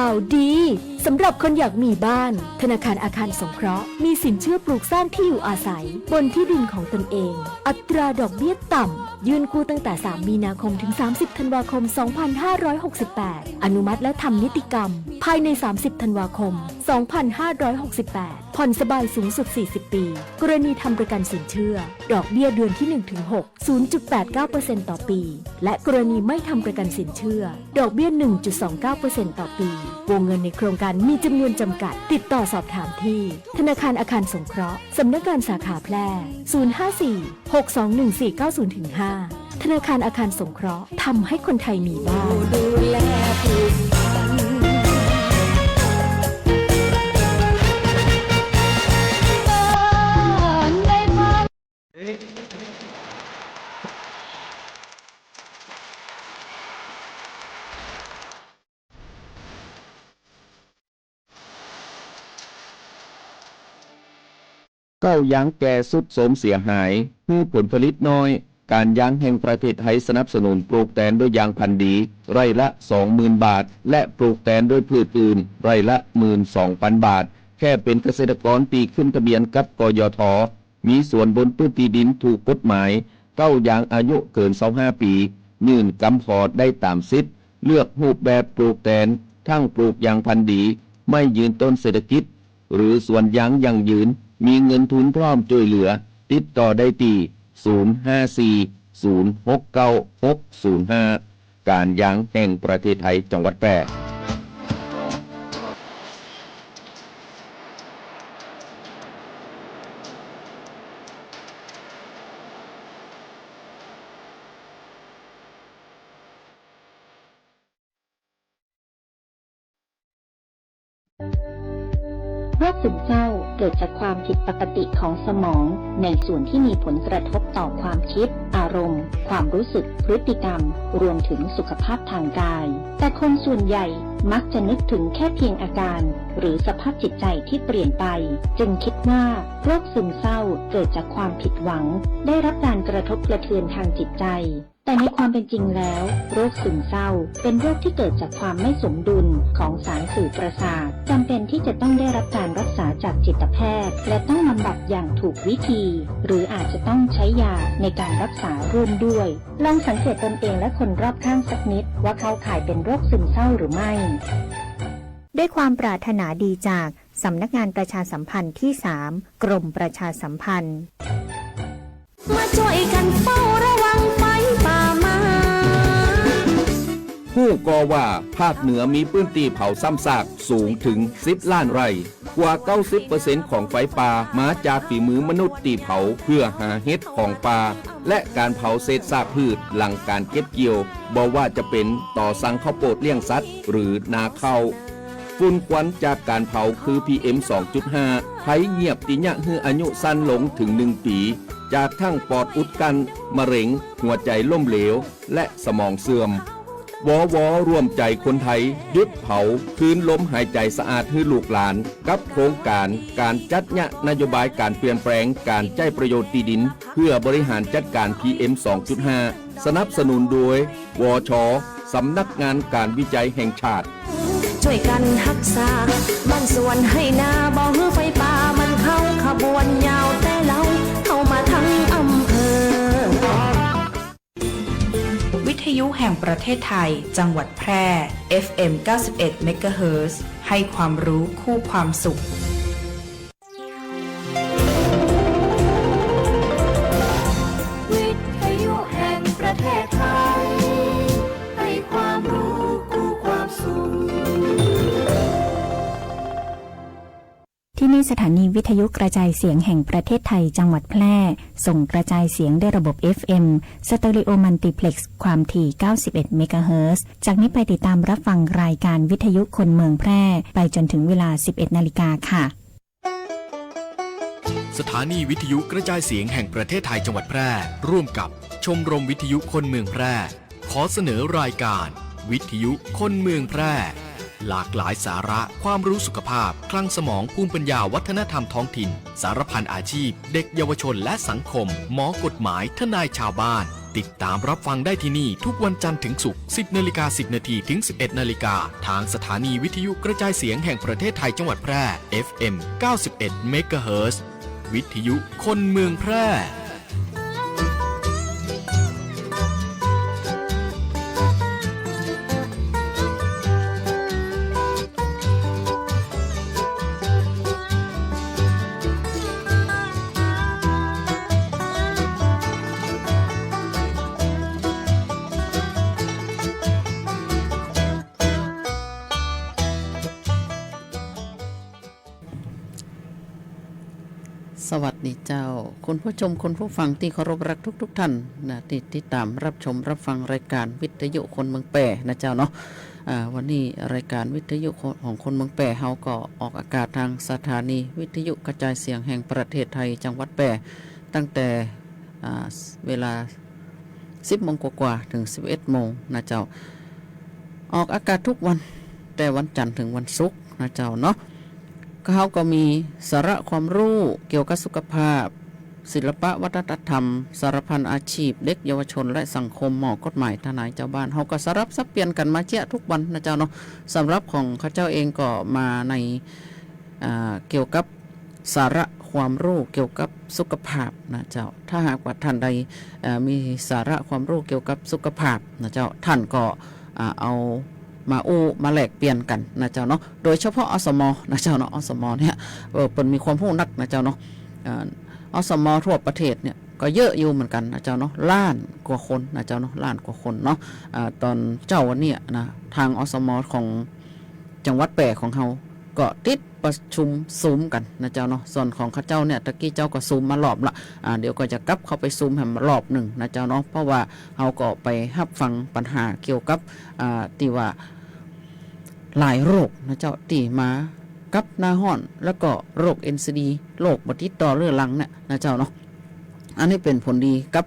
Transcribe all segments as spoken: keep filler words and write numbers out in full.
ข่าวดีสำหรับคนอยากมีบ้าน ธนาคารอาคารสงเคราะห์มีสินเชื่อปลูกสร้างที่อยู่อาศัยบนที่ดินของตนเอง อัตราดอกเบี้ยต่ำ ยื่นกู้ตั้งแต่ สาม มีนาคม ถึง สามสิบ ธันวาคม สองพันห้าร้อยหกสิบแปด อนุมัติและทำนิติกรรม ภายใน สามสิบ ธันวาคม สองพันห้าร้อยหกสิบแปด ผ่อนสบายสูงสุด สี่สิบ ปี กรณีทำประกันสินเชื่อ ดอกเบี้ยเดือนที่ หนึ่ง ถึง หก ศูนย์จุดแปดเก้าเปอร์เซ็นต์ ต่อปี และกรณีไม่ทำประกันสินเชื่อ ดอกเบี้ย หนึ่งจุดสองเก้าเปอร์เซ็นต์ ต่อปี วงเงินในโครงการมีจำนวนจำกัด ติดต่อสอบถามที่ ธนาคารอาคารสงเคราะห์ สำนักงานสาขาแพร่ ศูนย์ห้าสี่ หกสองหนึ่งสี่เก้าศูนย์ ถึง ห้า ธนาคารอาคารสงเคราะห์ ทำให้คนไทยมีบ้าน ดูแลผูกพัน บ้านในฝัน เก๊ายางแก่ทรุดโทรมเสียหาย หื้อผลผลิตน้อย ก๋านยางแห่งประเทศไทยสนับสนุนปลูกแตนด้วยยางพันธุ์ดี ไร่ละ สองหมื่นบาท และปลูกแตนด้วยพืชอื่น ไร่ละ หมื่นสองปันบาท แค่เป๋นเกษตรกรตี้ขึ้นทะเบียนกับ กยท. มีสวนบนพื้นที่ดินถูกกฎหมาย เก๊ายางอายุเกินซาวห้าปี๋ ยื่นกำขอได้ต๋ามสิทธิ์ เลือกรูปแบบปลูกแตน ทั้งปลูกยางพันธุ์ดี ไม่ยืนต้นเศรษฐกิจ หรือสวนยางยั่งยืน มีเงินทุนพร้อมจ้วยเหลือ ติดต่อได้ตี้ ศูนย์ห้าสี่ ศูนย์หกเก้า หกศูนย์ห้า ก๋านยางแห่งประเทศไทย จังหวัดแพร่ โรคซึมเศร้าเกิดจากความผิดปกติของสมองในส่วนที่มีผลกระทบต่อความคิด อารมณ์ ความรู้สึก พฤติกรรม รวมถึงสุขภาพทางกาย แต่คนส่วนใหญ่มักจะนึกถึงแค่เพียงอาการ หรือสภาพจิตใจที่เปลี่ยนไป จึงคิดว่าโรคซึมเศร้าเกิดจากความผิดหวัง ได้รับการกระทบกระเทือนทางจิตใจ แต่ในความเป็นจริงแล้ว โรคซึมเศร้าเป็นโรคที่เกิดจากความไม่สมดุลของสารสื่อประสาท จำเป็นที่จะต้องได้รับการรักษาจากจิตแพทย์ และต้องบำบัดอย่างถูกวิธี หรืออาจจะต้องใช้ยาในการรักษาร่วมด้วย ลองสังเกตตนเองและคนรอบข้างสักนิดว่าเข้าข่ายเป็นโรคซึมเศร้าหรือไม่ ด้วยความปรารถนาดีจากสำนักงานประชาสัมพันธ์ที่สาม กรมประชาสัมพันธ์ มาจ้วยกั๋นเฝ้าระวังไฟป่ามา ฮู้ก่อว่าภาคเหนือมีพื้นตี้เผาซ้ำซากสูงเถิงสิบล้านไร่ กว่าเก้าสิบเปอร์เซ็นต์ของไฟป่ามาจากฝีมือมนุษย์ตี้เผาเพื่อหาเห็ดของป่า และก๋านเผาเศษซากพืชหลังก๋านเก็บเกี่ยว บ่ว่าจะเป๋นต่อสั่งข้าวโปดเลี้ยงสัตว์ หรือนาข้าว ฝุ่นควันจากก๋านเผาคือ พีเอ็ม สองจุดห้า ภัยเงียบตี้เยียะหื้ออายุสั้นลงเถิงหนึ่งปี๋ จากทั้งปอดอุดกั้น มะเร็ง หัวใจ๋ล้มเหลว และสมองเสื่อม วว ร่วมใจ๋คนไทย หยุดเผา คืนลมหายใจ๋สะอาดหื้อลูกหลาน กับโครงก๋านก๋านจัดเยียะนโยบายก๋านเปลี่ยนแปลงก๋านใจ๊ประโยชน์ตี้ดิน เพื่อบริหารจัดก๋าน พีเอ็ม สองจุดห้า สนับสนุนโดย วช สำนักงานก๋านวิจัยแห่งชาติ จ้วยกั๋นฮักษาบ้านสวนไฮ่นา บ่หื้อไฟป่ามันเข้าขบวนยาวแต่เฮา เข้ามาทั้งอำเภอ วิทยุแห่งประเทศไทย จังหวัดแพร่ เอฟเอ็ม เก้าสิบเอ็ด เมกะเฮิรตซ์ ให้ความรู้คู่ความสุข วิทยุแห่งประเทศไทย ให้ความรู้คู่ความสุข ที่นี่สถานีวิทยุกระจายเสียงแห่งประเทศไทย จังหวัดแพร่ ส่งกระจายเสียงด้วยระบบ เอฟเอ็ม สเตอริโอมัลติเพล็กซ์ ความถี่ เก้าสิบเอ็ด เมกะเฮิรตซ์ จากนี้ไปติดตามรับฟังรายการวิทยุคนเมืองแพร่ ไปจนถึงเวลา สิบเอ็ด นาฬิกาค่ะ สถานีวิทยุกระจายเสียงแห่งประเทศไทยจังหวัดแพร่ ร่วมกับชมรมวิทยุคนเมืองแพร่ ขอเสนอรายการวิทยุคนเมืองแพร่ หลากหลายสาระ ความรู้สุขภาพ คลังสมอง ภูมิปัญญา วัฒนธรรมท้องถิ่น สารพันอาชีพ เด็กเยาวชนและสังคม หมอกฎหมาย ทนายชาวบ้าน ติดตามรับฟังได้ที่นี่ทุกวันจันทร์ถึงศุกร์ สิบนาฬิกาสิบนาทีถึงสิบเอ็ดนาฬิกา ทางสถานีวิทยุกระจายเสียงแห่งประเทศไทยจังหวัดแพร่ เอฟเอ็ม เก้าสิบเอ็ดเมกะเฮิรตซ์ วิทยุคนเมืองแพร่ สวัสดีเจ้า คุณผู้ชม คุณผู้ฟังตี้เคารพรักทุกๆ ท่านนะ ตี้ติดตามรับชมรับฟังรายการวิทยุคนเมืองแป้นะเจ้าเนาะ อ่า วันนี้รายการวิทยุของคนเมืองแป้เฮาก็ออกอากาศทางสถานีวิทยุกระจายเสียงแห่งประเทศไทยจังหวัดแป้ ตั้งแต่ อ่า เวลา สิบโมงกว่าๆ ถึง สิบเอ็ดโมงนะเจ้า ออกอากาศทุกวัน แต่วันจันทร์ถึงวันศุกร์นะเจ้าเนาะ ก็เฮาก็มีสาระความรู้เกี่ยวกับสุขภาพ ศิลปะวัฒนธรรม สารพันอาชีพ เด็กเยาวชนและสังคม หมอ กฎหมาย ทนาย จาวบ้าน เฮาก็สลับสับเปลี่ยนกั๋นมาเจี๊ยะทุกวันนะเจ้าเนาะ สำหรับของข้าเจ้าเองก็มาใน อ่า เกี่ยวกับสาระความรู้เกี่ยวกับสุขภาพนะเจ้า ถ้าหากว่าท่านใด เอ่อ มีสาระความรู้เกี่ยวกับสุขภาพนะเจ้า ท่านก็ อ่า เอามาอู้มาแลกเปลี่ยนกั๋นนะเจ้าเนาะ โดยเฉพาะ อสม นะเจ้าเนาะ อสม เนี่ย เอ่อ เปิ้นมีความฮู้นักนะเจ้าเนาะ อ่า อสม ทั่วประเทศเนี่ยก็เยอะอยู่เหมือนกั๋นนะเจ้าเนาะ ล้านกว่าคนนะเจ้าเนาะ ล้านกว่าคนเนาะ อ่า ตอนเจ๊าวันเนี้ยนะ ทาง อสม ของจังหวัดแป้ของเฮา ก็ติดประชุมซูมกั๋นนะเจ้าเนาะ ส่วนของข้าเจ้าเนี่ย ตะกี้เจ๊าก็ซูมมารอบละ อ่า เดี๋ยวก็จะกลับเข้าไปซูมแหมรอบนึ่งนะเจ้าเนาะ เพราะว่าเฮาก็ไปฮับฟังปัญหาเกี่ยวกับ อ่า ตี้ว่าหลายโรคนะเจ้า ตี้มากับหน้าฮ้อน แล้วก็โรค เอ็น ซี ดี โรคบ่ติดต่อเรื้อรังเนี่ยนะเจ้าเนาะ อันนี้เป๋นผลดีกับ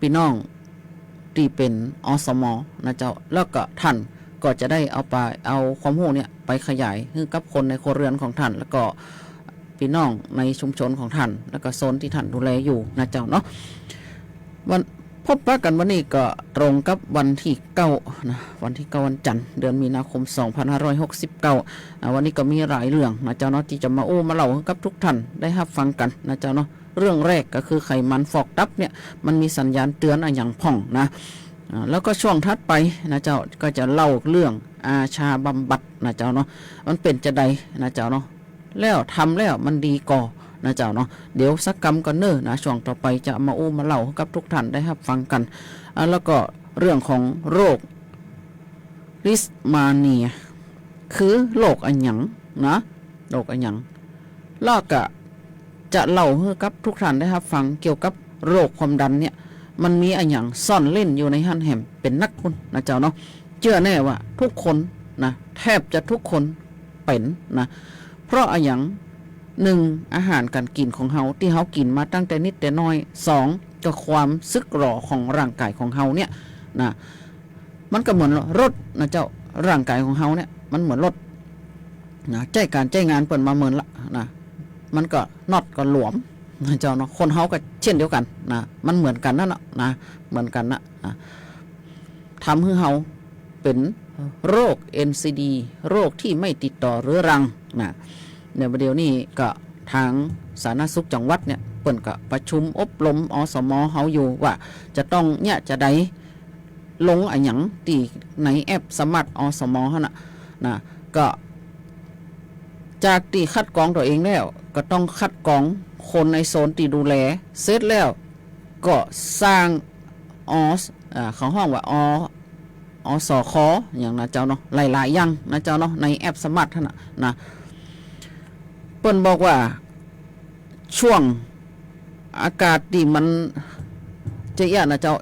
ปี้น้องตี้เป๋น อสม นะเจ้า แล้วก็ท่านก็จะได้เอาไป เอาความฮู้เนี่ยไปขยายหื้อกับคนในครัวเรือนของท่าน แล้วก็ปี้น้องในชุมชนของท่าน แล้วก็โซนตี้ท่านดูแลอยู่นะเจ้าเนาะ วัน พบปะกั๋นวันนี้ก็ตรงกับวันตี้เก้านะ วันตี้เก้าวันจันทร์ เดือนมีนาคม สองพันห้าร้อยหกสิบเก้า อ่า วันนี้ก็มีหลายเรื่องนะเจ้าเนาะ ตี้จะมาอู้มาเล่าหื้อกับทุกท่านได้ฮับฟังกั๋นนะเจ้าเนาะ เรื่องแรกก็คือไขมันฟอกตับเนี่ย มันมีสัญญาณเตือนอะหยังพ่องนะ อ่า แล้วก็ช่วงถัดไปนะเจ้า ก็จะเล่าเรื่องอาชาบำบัดนะเจ้าเนาะ มันเป๋นจาใดนะเจ้าเนาะ แล้วทำแล้วมันดีก่อนะเจ้าเนาะ เดี๋ยวสักกำก่อนเน่อนะ ช่วงต่อไปจะมาอู้มาเล่ากับทุกท่านได้ฮับฟังกั๋น อ่า แล้วก็เรื่องของโรค ลิสมาเนีย คือโรคอะหยังนะ โรคอะหยัง แล้วก็จะเล่าหื้อกับทุกท่านได้ฮับฟังเกี่ยวกับโรคความดันเนี่ย มันมีอะหยังซ่อนเล่นอยู่ในหั้นแหมเป๋นนักพุ้นนะเจ้าเนาะ เจื้อแน่ว่าทุกคนนะ แทบจะทุกคนเป๋นนะ เพราะอะหยัง นึ่ง อาหารก๋านกิ๋นของเฮา ตี้เฮากิ๋นมาตั้งแต่นิดแต่น้อย สอง ก็ความสึกหรอของร่างก๋ายของเฮาเนี่ยนะ มันก็เหมือนรถนะเจ้า ร่างก๋ายของเฮาเนี่ย มันเหมือนรถนะ ใจ๊ก๋านใจ๊งานเปิ้นมาเมินละนะ มันก็น็อตก็หลวมนะเจ้าเนาะ คนเฮาก็เช่นเดียวกั๋นนะ มันเหมือนกั๋นนั่นแหละนะ เหมือนกั๋นนะ นะ ทำหื้อเฮาเป๋นโรค เอ็น ซี ดี โรคตี้ไม่ติดต่อเรื้อรังนะ เนี่ย บ่าเดี่ยวนี้ก็ทางสาธารณสุขจังหวัดเนี่ย เปิ้นก็ประชุมอบรม อสม เฮาอยู่ว่าจะต้องเยียะจาใด ลงอะหยังตี้ในแอปสมาร์ท อสม หั้นน่ะ นะ ก็จากตี้คัดกรองตั๋วเองแล้ว ก็ต้องคัดกรองคนในโซนตี้ดูแล เสร็จแล้วก็สร้าง อส อ่า เขาฮ้องว่า อ อสค อย่างนะเจ้าเนาะ หลายๆ อย่างนะเจ้าเนาะ ในแอปสมาร์ทหั้นน่ะ นะ เปิ้นบอกว่า ช่วงอากาศตี้มันจะเอี้ยนะเจ้า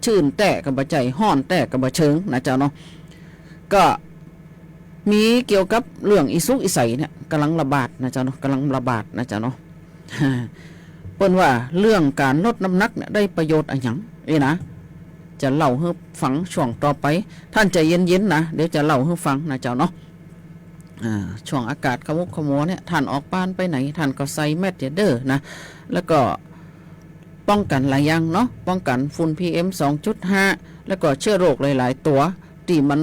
ชื้นแต๊ก็บ่ใจ้ ฮ้อนแต๊ก็บ่เชิงนะเจ้าเนาะ ก็มีเกี่ยวกับเรื่องอี้สุกอี้ใสเนี่ย ก่ำลังระบาดนะเจ้าเนาะ ก่ำลังระบาดนะเจ้าเนาะ เปิ้นว่าเรื่องก๋านลดน้ำหนักเนี่ยได้ประโยชน์อะหยัง เอ้ยนะ จะเล่าหื้อฟังช่วงต่อไป ท่านใจ๋เย็นๆ นะ เดี๋ยวจะเล่าหื้อฟังนะเจ้าเนาะ อ่า ช่วงอากาศขมุกขมัวเนี่ย ท่านออกบ้านไปไหน ท่านก็ใส่แมสก์เด้อนะ แล้วก็ ป้องกั๋นหลายอย่างเนาะ ป้องกั๋นฝุ่น พีเอ็ม สองจุดห้า แล้วก็เจื๊อโรคหลายๆ ตั๋วตี้มัน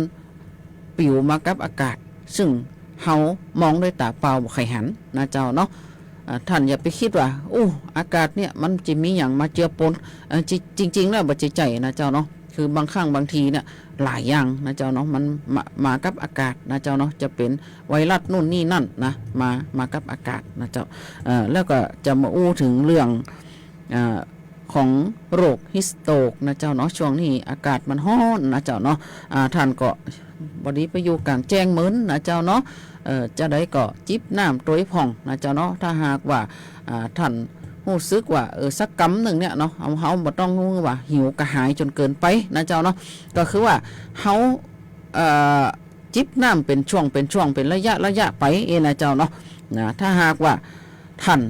ปิ๋วมากับอากาศ ซึ่งเฮามองด้วยต๋าเปล่าบ่ใค่หันนะเจ้าเนาะ อ่า ท่านอย่าไปกึ๊ดว่า อู้ อากาศเนี่ยมันจะมีหยังมาเจือปน เอ่อ จิ- จริงๆ แล้วบ่ใจ้ ใจ้นะเจ้าเนาะ คือบางครั้งบางทีเนี่ยหลายอย่างนะเจ้าเนาะ มันมา- มากับอากาศนะเจ้าเนาะ จะเป๋นไวรัสนู่นนี่นั่นนะ มา- มากับอากาศนะเจ้า เอ่อ แล้วก็จะมาอู้เถิงเรื่อง อ่า ของโรคฮีทสโตรกนะเจ้าเนาะ ช่วงนี้อากาศมันฮ้อนนะเจ้าเนาะ อ่า ท่านก็บ่ดีไปอยู่ก๋างแจ้งเมินนะเจ้าเนาะ เอ่อ จาใดก็จิบน้ำตวยพ่องนะเจ้าเนาะ ถ้าหากว่า อ่า ท่านฮู้สึกว่า เออ สักกำนึ่งเนี่ยเนาะ เฮา- เฮาบ่ต้องฮู้ว่าหิวกระหายจ๋นเกินไปนะเจ้าเนาะ ก็คือว่าเฮา เอ่อ จิบน้ำเป๋นช่วงเป๋นช่วง เป๋นระยะระยะไปเองนะเจ้าเนาะ นะ ถ้าหากว่าท่าน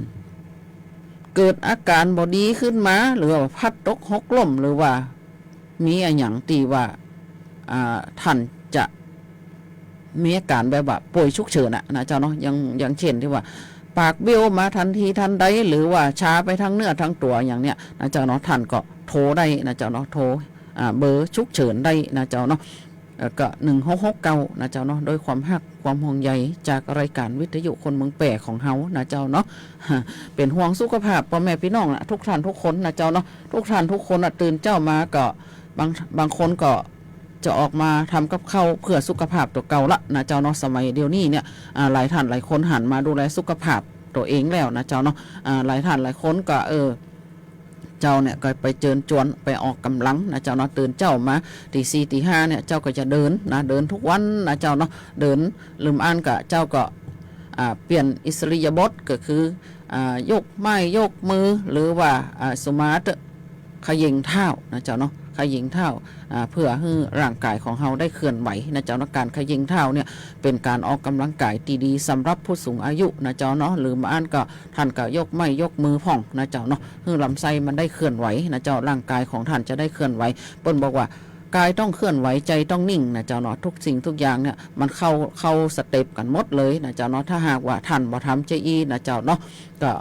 เกิดอาก๋านบ่ดีขึ้นมา หรือว่าพลัดตกหกล้ม หรือว่ามีอะหยังตี้ว่า อ่า ท่านจะมีอาก๋านแบบว่าป่วยฉุกเฉินอะนะเจ้าเนาะ อย่าง- อย่างเช่นตี้ว่าปากเบี้ยวมาตันทีตันใด หรือว่าชาไปตึงเนื้อตึงตั๋วอย่างเนี้ยนะเจ้าเนาะ ท่านก็โทรได้นะเจ้าเนาะ โทร อ่า เบอร์ฉุกเฉินได้นะเจ้าเนาะ เอ่อ ก็ หนึ่งหกหกเก้า นะเจ้าเนาะ ด้วยความฮักความห่วงใยจากรายก๋านวิทยุคนเมืองแป้ของเฮานะเจ้าเนาะ เป๋นห่วงสุขภาพป้อแม่ปี้น้องนะ ทุกท่านทุกคนนะเจ้าเนาะ ทุกท่านทุกคนนะ ตื่นเจ๊ามาก็ บาง- บางคนก็จะออกมาทำกับข้าวเปื้อสุขภาพตั๋วเก่าละนะเจ้าเนาะ สมัยเดี๋ยวนี้เนี่ย อ่า หลายท่านหลายคนหันมาดูแลสุขภาพตั๋วเองแล้วนะเจ้าเนาะ อ่า หลายท่านหลายคนก็ เออ เจ้าเนี่ยก็ไปเจิญจวนไปออกก๋ำลังนะเจ้าเนาะ ตื่นเจ๊ามาตี๋สี่ตี๋ห้าเนี่ย เจ้าก็จะเดินนะ เดินทุกวันนะเจ้าเนาะ เดิน หรือบ่อั้นก็เจ้าก็ อ่า เปลี่ยนอิริยาบถ ก็คือ อ่า ยกไม้ยกมือ หรือว่า อ่า สมาธิเขย่งเท้านะเจ้าเนาะ เขย่งเท้า อ่า เปื้อหื้อร่างก๋ายของเฮาได้เคลื่อนไหวนะเจ้าเนาะ ก๋านเขย่งเท้าเนี่ยเป๋นก๋านออกก๋ำลังก๋ายตี้ดีสำหรับผู้สูงอายุนะเจ้าเนาะ หรือบ่อั้นก็ ท่านก็ยกไม้ยกมือพ่องนะเจ้าเนาะ หื้อลำไส้มันได้เคลื่อนไหวนะเจ้า ร่างก๋ายของท่านจะได้เคลื่อนไหว เปิ้นบอกว่า ก๋ายต้องเคลื่อนไหว ใจ๋ต้องนิ่งนะเจ้าเนาะ ทุกสิ่งทุกอย่างเนี่ยมันเข้า- เข้าสเต็ปกั๋นหมดเลยนะเจ้าเนาะ ถ้าหากว่าท่านบ่ทำจาอี้นะเจ้าเนาะ ก็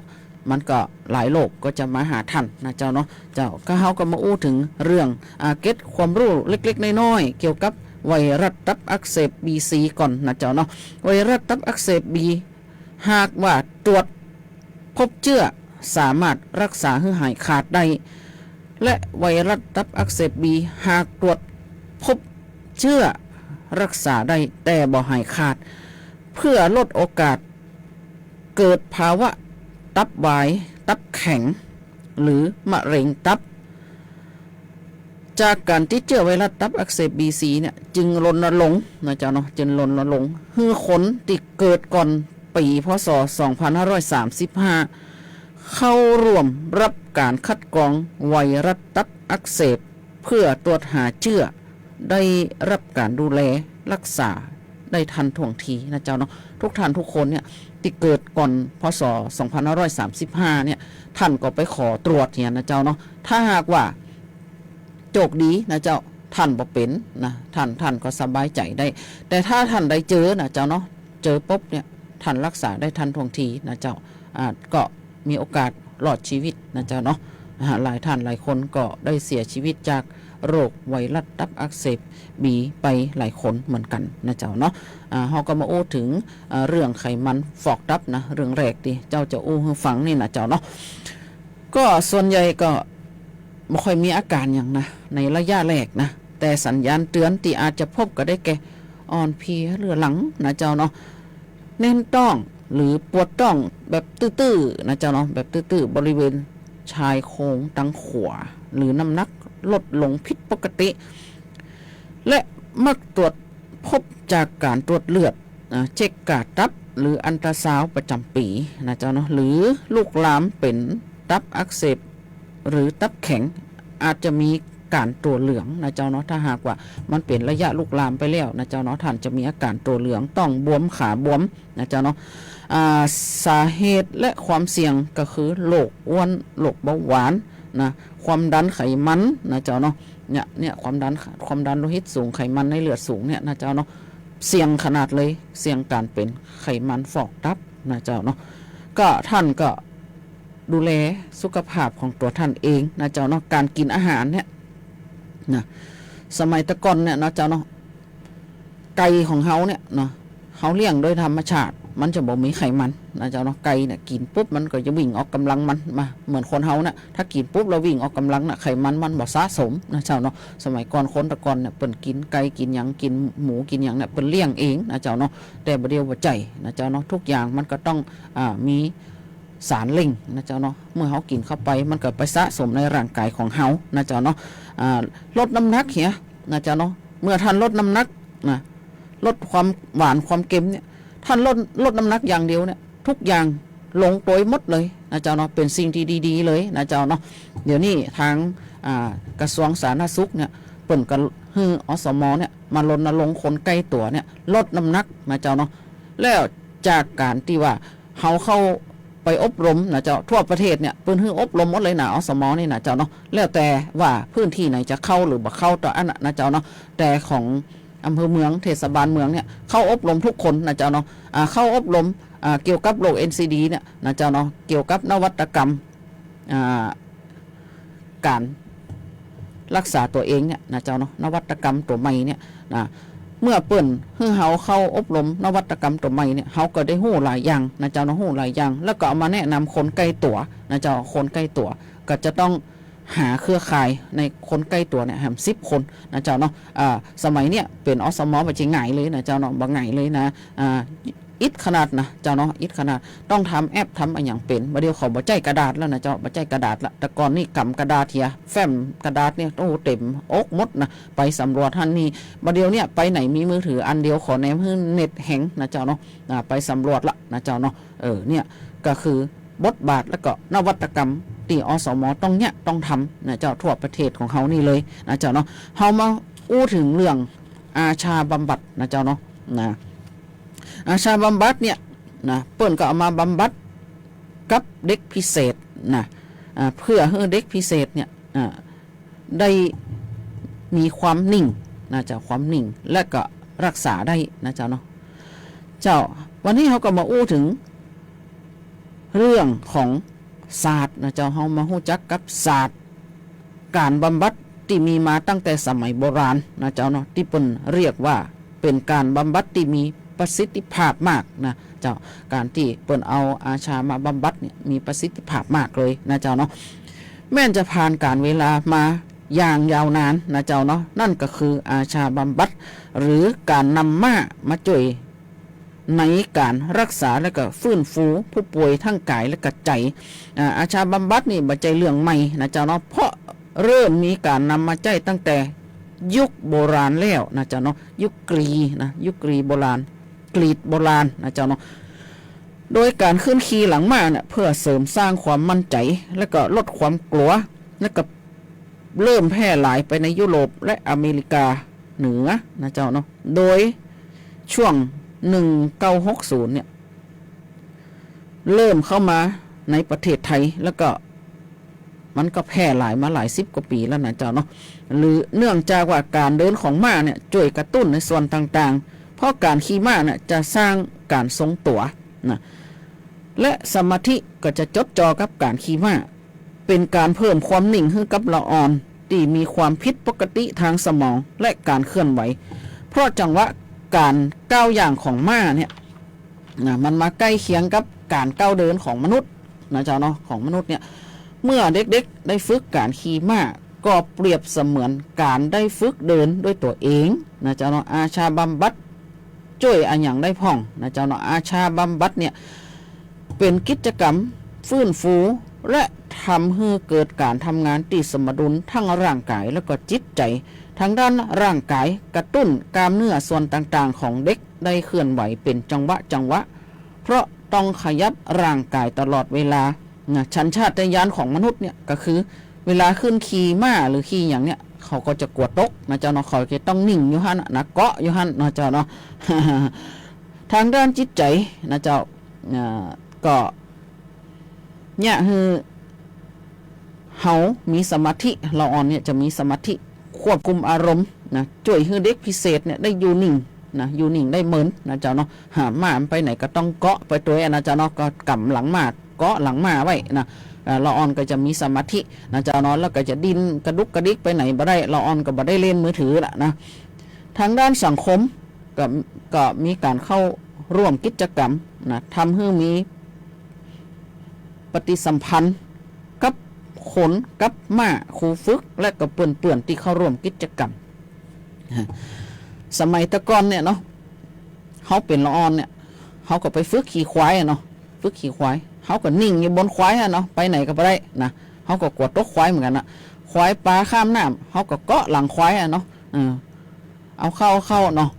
มันก็หลายโรคก็จะมาหาท่านนะเจ้าเนาะ เจ้า ก็เฮาก็มาอู้เถิงเรื่อง อ่า เกร็ดความฮู้เล็กๆ น้อยๆ เกี่ยวกับไวรัสตับอักเสบ บี ซี ก่อนนะเจ้าเนาะ ไวรัสตับอักเสบ บี หากว่าตรวจพบเจื้อ สามารถรักษาหื้อหายขาดได้ และไวรัสตับอักเสบ บี หากตรวจพบเจื้อ รักษาได้แต่บ่หายขาด เปื้อลดโอกาสเกิดภาวะตับวาย ตับแข็ง หรือมะเร็งตับ จากก๋านติดเจื้อไวรัสตับอักเสบ บี ซี เนี่ย จึงรณรงค์นะเจ้าเนาะ จึงรณรงค์หื้อคนตี้เกิดก่อนปี๋ พ.ศ. สองพันห้าร้อยสามสิบห้า เข้าร่วมรับก๋านคัดกรองไวรัสตับอักเสบ เปื้อตรวจหาเจื้อ ได้รับก๋านดูแลรักษาได้ทันท่วงทีนะเจ้าเนาะ ทุกท่านทุกคนเนี่ยตี้เกิดก่อน พ.ศ. สองพันห้าร้อยสามสิบห้า เนี่ย ท่านก็ไปขอตรวจเหียนะเจ้าเนาะ ถ้าหากว่าโจคดีนะเจ้า ท่านบ่เป๋นนะ ท่าน- ท่านก็สบายใจ๋ได้ แต่ถ้าท่านได้เจอนะเจ้าเนาะ เจอปุ๊บเนี่ย ท่านรักษาได้ทันท่วงทีนะเจ้า อ่า ก็มีโอกาสรอดชีวิตนะเจ้าเนาะ อ่า หลายท่านหลายคนก็ได้เสียชีวิตจากโรคไวรัสตับอักเสบ บี ไปหลายคนเหมือนกั๋นนะเจ้าเนาะ อ่า เฮาก็มาอู้เถิง อ่า เรื่องไขมันฟอกตับนะ เรื่องแรกตี้เจ้าจะอู้หื้อฟังนี่นะเจ้าเนาะ ก็ส่วนใหญ่ก็บ่ค่อยมีอาก๋านหยังนะ ในระยะแรกนะ แต่สัญญาณเตือนตี้อาจจะพบก็ได้แก่ อ่อนเพลียเรื้อรังนะเจ้าเนาะ แน่นต๊อง หรือปวดต๊องแบบตื้อๆ นะเจ้าเนาะ แบบตื้อๆ บริเวณชายโครงตังขวา หรือน้ำหนักลดลงผิดปกติ และมักตรวจพบจากก๋านตรวจเลือด อ่า เช็คก้าตับ หรืออัลตราซาวด์ประจ๋ำปี๋นะเจ้าเนาะ หรือลุกลามเป๋นตับอักเสบ หรือตับแข็ง อาจจะมีก๋านตั๋วเหลืองนะเจ้าเนาะ ถ้าหากว่ามันเป๋นระยะลุกลามไปแล้วนะเจ้าเนาะ ท่านจะมีอาก๋านตั๋วเหลือง ต๊องบวม ขาบวมนะเจ้าเนาะ อ่า สาเหตุและความเสี่ยงก็คือโรคอ้วน โรคเบาหวานนะ ความดันไขมันนะเจ้าเนาะ เนี่ย เนี่ย ความดัน ความดันโลหิตสูง ไขมันในเลือดสูงเนี่ยนะเจ้าเนาะ เสี่ยงขนาดเลย เสี่ยงก๋านเป๋นไขมันฟอกตับนะเจ้าเนาะ ก็ท่านก็ ดูแลสุขภาพของตั๋วต้านเองนะเจ้าเนาะ ก๋านกิ๋นอาหารเนี่ยนะ สมัยแต่ก่อนเนี่ยนะเจ้าเนาะ ไก่ของเฮาเนี่ยเนาะ เฮาเลี้ยงโดยธรรมชาติ มันจะบ่มีไขมันนะเจ้าเนาะ ไก่เนี่ยกิ๋นปุ๊บมันก็จะวิ่งออกก๋ำลังมันมา เหมือนคนเฮาเนี่ย ถ้ากิ๋นปุ๊บแล้ววิ่งออกก๋ำลังน่ะ ไขมันมันบ่สะสมนะเจ้าเนาะ สมัยก่อนคนแต่ก่อนเนี่ย เปิ้นกิ๋นไก่กิ๋นหยัง กิ๋นหมูกิ๋นหยังเนี่ย เปิ้นเลี้ยงเองนะเจ้าเนาะ แต่บ่าเดี่ยวบ่ใจ้นะเจ้าเนาะ ทุกอย่างมันก็ต้อง อ่า มี สารเร่งนะเจ้าเนาะ เมื่อเฮากิ๋นเข้าไป มันก็ไปสะสมในร่างก๋ายของเฮานะเจ้าเนาะ อ่า ลดน้ำหนักเหียนะเจ้าเนาะ เมื่อต้านลดน้ำหนักนะ ลดความหวานความเค็มเนี่ย ต้านลด ลดน้ำหนักอย่างเดียวเนี่ย ทุกอย่างลงโตยหมดเลยนะเจ้าเนาะ เป๋นสิ่งที่ดีๆ เลยนะเจ้าเนาะ เดี๋ยวนี้ตาง อ่า กระทรวงสาธารณสุขเนี่ย เปิ้นก็หื้อ อสม เนี่ย มารณรงค์คนใก้ตั๋วเนี่ย ลดน้ำหนักนะเจ้าเนาะ แล้วจากก๋านตี้ว่า เฮาเข้าไปอบรมนะเจ้า ทั่วประเทศเนี่ย เปิ้นหื้ออบรมหมดเลยนะ อสม นี่นะเจ้าเนาะ แล้วแต่ว่าพื้นตี้ไหนจะเข้าหรือบ่เข้าต่ออั้นน่ะนะเจ้าเนาะ แต่ของอำเภอเมือง เทศบาลเมืองเนี่ย เข้าอบรมทุกคนนะเจ้าเนาะ อ่า เข้าอบรม อ่า เกี่ยวกับโรค เอ็น ซี ดี เนี่ยนะเจ้าเนาะ เกี่ยวกับนวัตกรรม อ่า ก๋านรักษาตั๋วเองเนี่ยนะเจ้าเนาะ นวัตกรรมตั๋วใหม่เนี่ยนะ เมื่อเปิ้นหื้อเฮาเข้าอบรมนวัตกรรมตั๋วใหม่เนี่ย เฮาก็ได้ฮู้หลายอย่างนะเจ้าเนาะ ฮู้หลายอย่าง แล้วก็เอามาแนะนำคนใก้ตั๋วนะเจ้า คนใก้ตั๋ว ก็จะต้องหาเครือข่ายในคนใก้ตั๋วเนี่ย แหมสิบคนนะเจ้าเนาะ อ่า สมัยเนี่ยเป๋น อสม บ่ใจ้ง่ายเลยนะเจ้าเนาะ บ่ง่ายเลยนะ อ่า อิดขนาดนะเจ้าเนาะ อิดขนาด ต้องทำแอปทำอะหยังเป๋น บ่าเดี่ยวเขาบ่ใจ้กระดาษแล้วนะเจ้า บ่ใจ้กระดาษละ แต่ก่อนนี่ก๋ำกระดาษเหีย แฟ้มกระดาษเนี่ย โอ้ เต็มอกหมดนะ ไปสำรวจหั้นนี่ บ่าเดี่ยวเนี่ยไปไหนมีมือถืออันเดียว ขอแหนมหื้อเน็ตแฮงนะเจ้าเนาะ อ่า ไปสำรวจละนะเจ้าเนาะ เออ เนี่ยก็คือบทบาทแล้วก็นวัตกรรมตี้ อสม ต้องเนี่ยต้องทำนะเจ้า ทั่วประเทศของเฮานี่เลยนะเจ้าเนาะ เฮามาอู้เถิงเรื่องอาชาบำบัดนะเจ้าเนาะ นะ อาชาบำบัดเนี่ยนะ เปิ้นก็เอามาบำบัดกับเด็กพิเศษนะ อ่า เพื่อหื้อเด็กพิเศษเนี่ย อ่า ได้มีความนิ่งนะเจ้า ความนิ่ง และก็รักษาได้นะเจ้าเนาะ เจ้า วันนี้เฮาก็มาอู้เถิงเรื่องของศาสตร์นะเจ้า เฮามาฮู้จักกับศาสตร์ ก๋านบำบัดตี้มีมาตั้งแต่สมัยโบราณนะเจ้าเนาะ ตี้เปิ้นเรียกว่าเป๋นก๋านบำบัดตี้มีประสิทธิภาพมากนะเจ้า ก๋านตี้เปิ้นเอาอาชามาบำบัดเนี่ยมีประสิทธิภาพมากเลยนะเจ้าเนาะ แม้นจะผ่านก๋าลเวลามาอย่างยาวนานนะเจ้าเนาะ นั่นก็คืออาชาบำบัด หรือก๋านนำม้ามาจ้วย ในก๋านรักษาและก็ฟื้นฟูผู้ป่วยทั้งก๋ายและก็ใจ๋ อ่า อาชาบำบัดนี่บ่ใจ้เรื่องใหม่นะเจ้าเนาะ เพราะเริ่มมีก๋านนำมาใจ๊ตั้งแต่ยุคโบราณแล้วนะเจ้าเนาะ ยุคกรีกนะ ยุคกรีกโบราณ กรีกโบราณนะเจ้าเนาะ โดยก๋านขึ้นขี่หลังม้าเนี่ย เพื่อเสริมสร้างความมั่นใจ๋ และก็ลดความกลัว และก็เริ่มแพร่หลายไปในยุโรปและอเมริกาเหนือนะเจ้าเนาะ โดยช่วงหนึ่งเก้าหกศูนย์เนี่ย เริ่มเข้ามาในประเทศไทย แล้วก็มันก็แพร่หลายมาหลายสิบกว่าปี๋แล้วนะเจ้าเนาะ หรือเนื่องจากว่าก๋านเดินของม้าเนี่ยจ้วยกระตุ้นในส่วนต่างๆ เพราะก๋านขี่ม้าเนี่ยจะสร้างก๋านทรงตั๋วนะ และสมาธิก็จะจดจ่อกับก๋านขี่ม้า เป๋นก๋านเพิ่มความนิ่งหื้อกับละอ่อนตี้มีความผิดปกติตางสมองและก๋านเคลื่อนไหว เพราะจังหวะก๋านก้าวย่างของม้าเนี่ยนะ มันมาใก้เคียงกับก๋านก้าวเดินของมนุษย์นะเจ้าเนาะ ของมนุษย์เนี่ย เมื่อเด็กๆได้ฝึกก๋านขี่ม้า ก็เปรียบเสมือนก๋านได้ฝึกเดินด้วยตั๋วเองนะเจ้าเนาะ อาชาบำบัด จ้วยอะหยังได้พ่องนะเจ้าเนาะ อาชาบำบัดเนี่ย เป๋นกิจกรรมฟื้นฟู และทำหื้อเกิดก๋านทำงานตี้สมดุลทั้งร่างก๋ายและก็จิตใจ๋ ทางด้านร่างก๋ายกระตุ้นกล้ามเนื้อส่วนต่างๆของเด็กได้เคลื่อนไหวเป๋นจังหวะจังหวะ เพราะต้องขยับร่างก๋ายตลอดเวลานะ สัญชาตญาณของมนุษย์เนี่ยก็คือ เวลาขึ้นขี่ม้าหรือขี่หยังเนี่ย เขาก็จะกั๋วตกนะเจ้าเนาะ เขาจะต้องนิ่งอยู่หั้นน่ะนะ เกาะอยู่หั้นเนาะเจ้าเนาะ ทางด้านจิตใจ๋นะเจ้า อ่า ก็เนี่ยหื้อเฮามีสมาธิ ละอ่อนเนี่ยจะมีสมาธิควบคุมอารมณ์นะ จ้วยหื้อเด็กพิเศษเนี่ยได้อยู่นิ่งนะ อยู่นิ่งได้เมินนะเจ้าเนาะ หาม้ามันไปไหนก็ต้องเกาะไปตวยนะเจ้าเนาะ ก็ก๋ำหลังม้า เกาะหลังม้าไว้นะ อ่า ละอ่อนก็จะมีสมาธินะเจ้าเนาะ แล้วก็จะดิ้นกระดุกกระดิกไปไหนบ่ได้ ละอ่อนก็บ่ได้เล่นมือถือละนะ ทางด้านสังคมก็ ก็มีก๋านเข้าร่วมกิจกรรมนะ ทำหื้อมีปฏิสัมพันธ์กับคน กับม้า ครูฝึก และก็เปื้อนๆ ตี้เข้าร่วมกิจกรรม สมัยแต่ก่อนเนี่ยเนาะ เฮาเป๋นละอ่อนเนี่ย เฮาก็ไปฝึกขี่ควายอะเนาะ ฝึกขี่ควาย เฮาก็นิ่งอยู่บนควายอะเนาะ ไปไหนก็บ่ได้นะ เฮาก็กั๋วตกควายเหมือนกั๋นนะ ควายปาข้ามน้ำ เฮาก็เกาะหลังควายอะเนาะ เออ เอาเข้า เอาเข้าเนาะ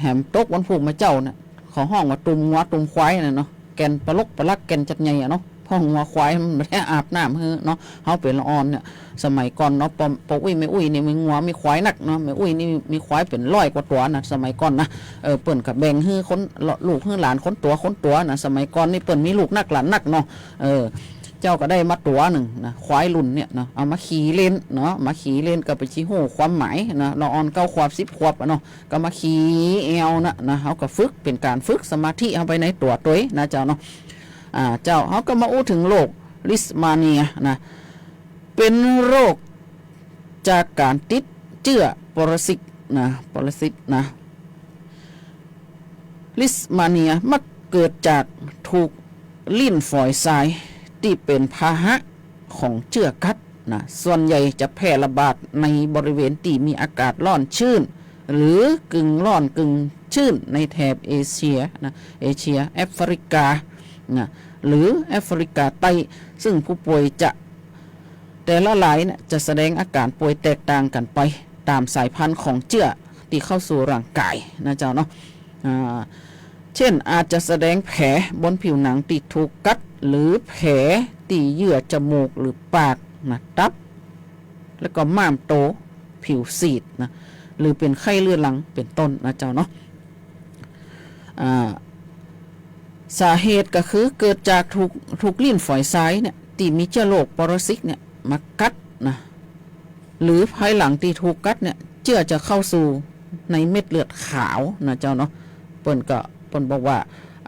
แหมตกวันพูกมาเจ้าเนี่ย เขาฮ้องว่าตุ่มงัวตุ่มควายน่ะเนาะ แก่นปะลกปะลัก แก่นจัดใหญ่อะเนาะ เพราะงัวควายมันบ่ได้อาบน้ำหื้อเนาะ เฮาเป๋นละอ่อนเนี่ย สมัยก่อนเนาะ ป้อ ป้ออุ๊ยแม่อุ๊ยเนี่ย มีงัวมีควายนักเนาะ แม่อุ๊ยนี่มีควายเป๋นร้อยกว่าตั๋วนะ สมัยก่อนนะ เออ เปิ้นก็แบ่งหื้อคน ลูกหื้อหลานคนตั๋วคนตั๋วนะ สมัยก่อนนี่เปิ้นมีลูกนักหลานนักเนาะ เออ เจ้าก็ได้มาตั๋วนึ่งนะ ควายรุ่นเนี่ยเนาะ เอามาขี่เล่นเนาะ มาขี่เล่นก็ไปจิฮู้ความหมายนะ ละอ่อนเก้าขวบสิบขวบอะเนาะ ก็มาขี่แอ่วนะ นะ เฮาก็ฝึก เป๋นก๋านฝึกสมาธิเฮาไปในตั๋วตวยนะเจ้าเนาะ อ่า เจ้า เฮาก็มาอู้เถิงโรคลิสมาเนียนะ เป๋นโรคจากก๋านติดเจื้อปรสิตนะ ปรสิตนะ ลิสมาเนียมักเกิดจากถูกลิ่นฝอยทรายตี้เป๋นพาหะของเจื้อกัดนะ ส่วนใหญ่จะแพร่ระบาดในบริเวณตี้มีอากาศร้อนชื้น หรือกึ่งร้อนกึ่งชื้นในแถบเอเชียนะ เอเชีย แอฟริกานะ หรือแอฟริกาใต้ ซึ่งผู้ป่วยจะ แต่ละรายเนี่ยจะแสดงอาการป่วยแตกต่างกั๋นไปต๋ามสายพันธุ์ของเจื้อตี้เข้าสู่ร่างก๋ายนะเจ้าเนาะ อ่า เจ้นอาจจะแสดงแผลบนผิวหนังตี้ถูกกัด หรือแผลตี้เยื่อจมูกหรือปากนะ ตับ แล้วก็ม้ามโต ผิวซีดนะ หรือเป๋นไข้เรื้อรังเป๋นต้นนะเจ้าเนาะ อ่า สาเหตุก็คือเกิดจากถูก ถูกลิ่นฝอยทรายเนี่ย ตี้มีเจื้อโรคปรสิตเนี่ยมากัดนะ หรือภายหลังตี้ถูกกัดเนี่ย เจื้อจะเข้าสู่ในเม็ดเลือดขาวนะเจ้าเนาะ เปิ้นก็ เปิ้นบอกว่า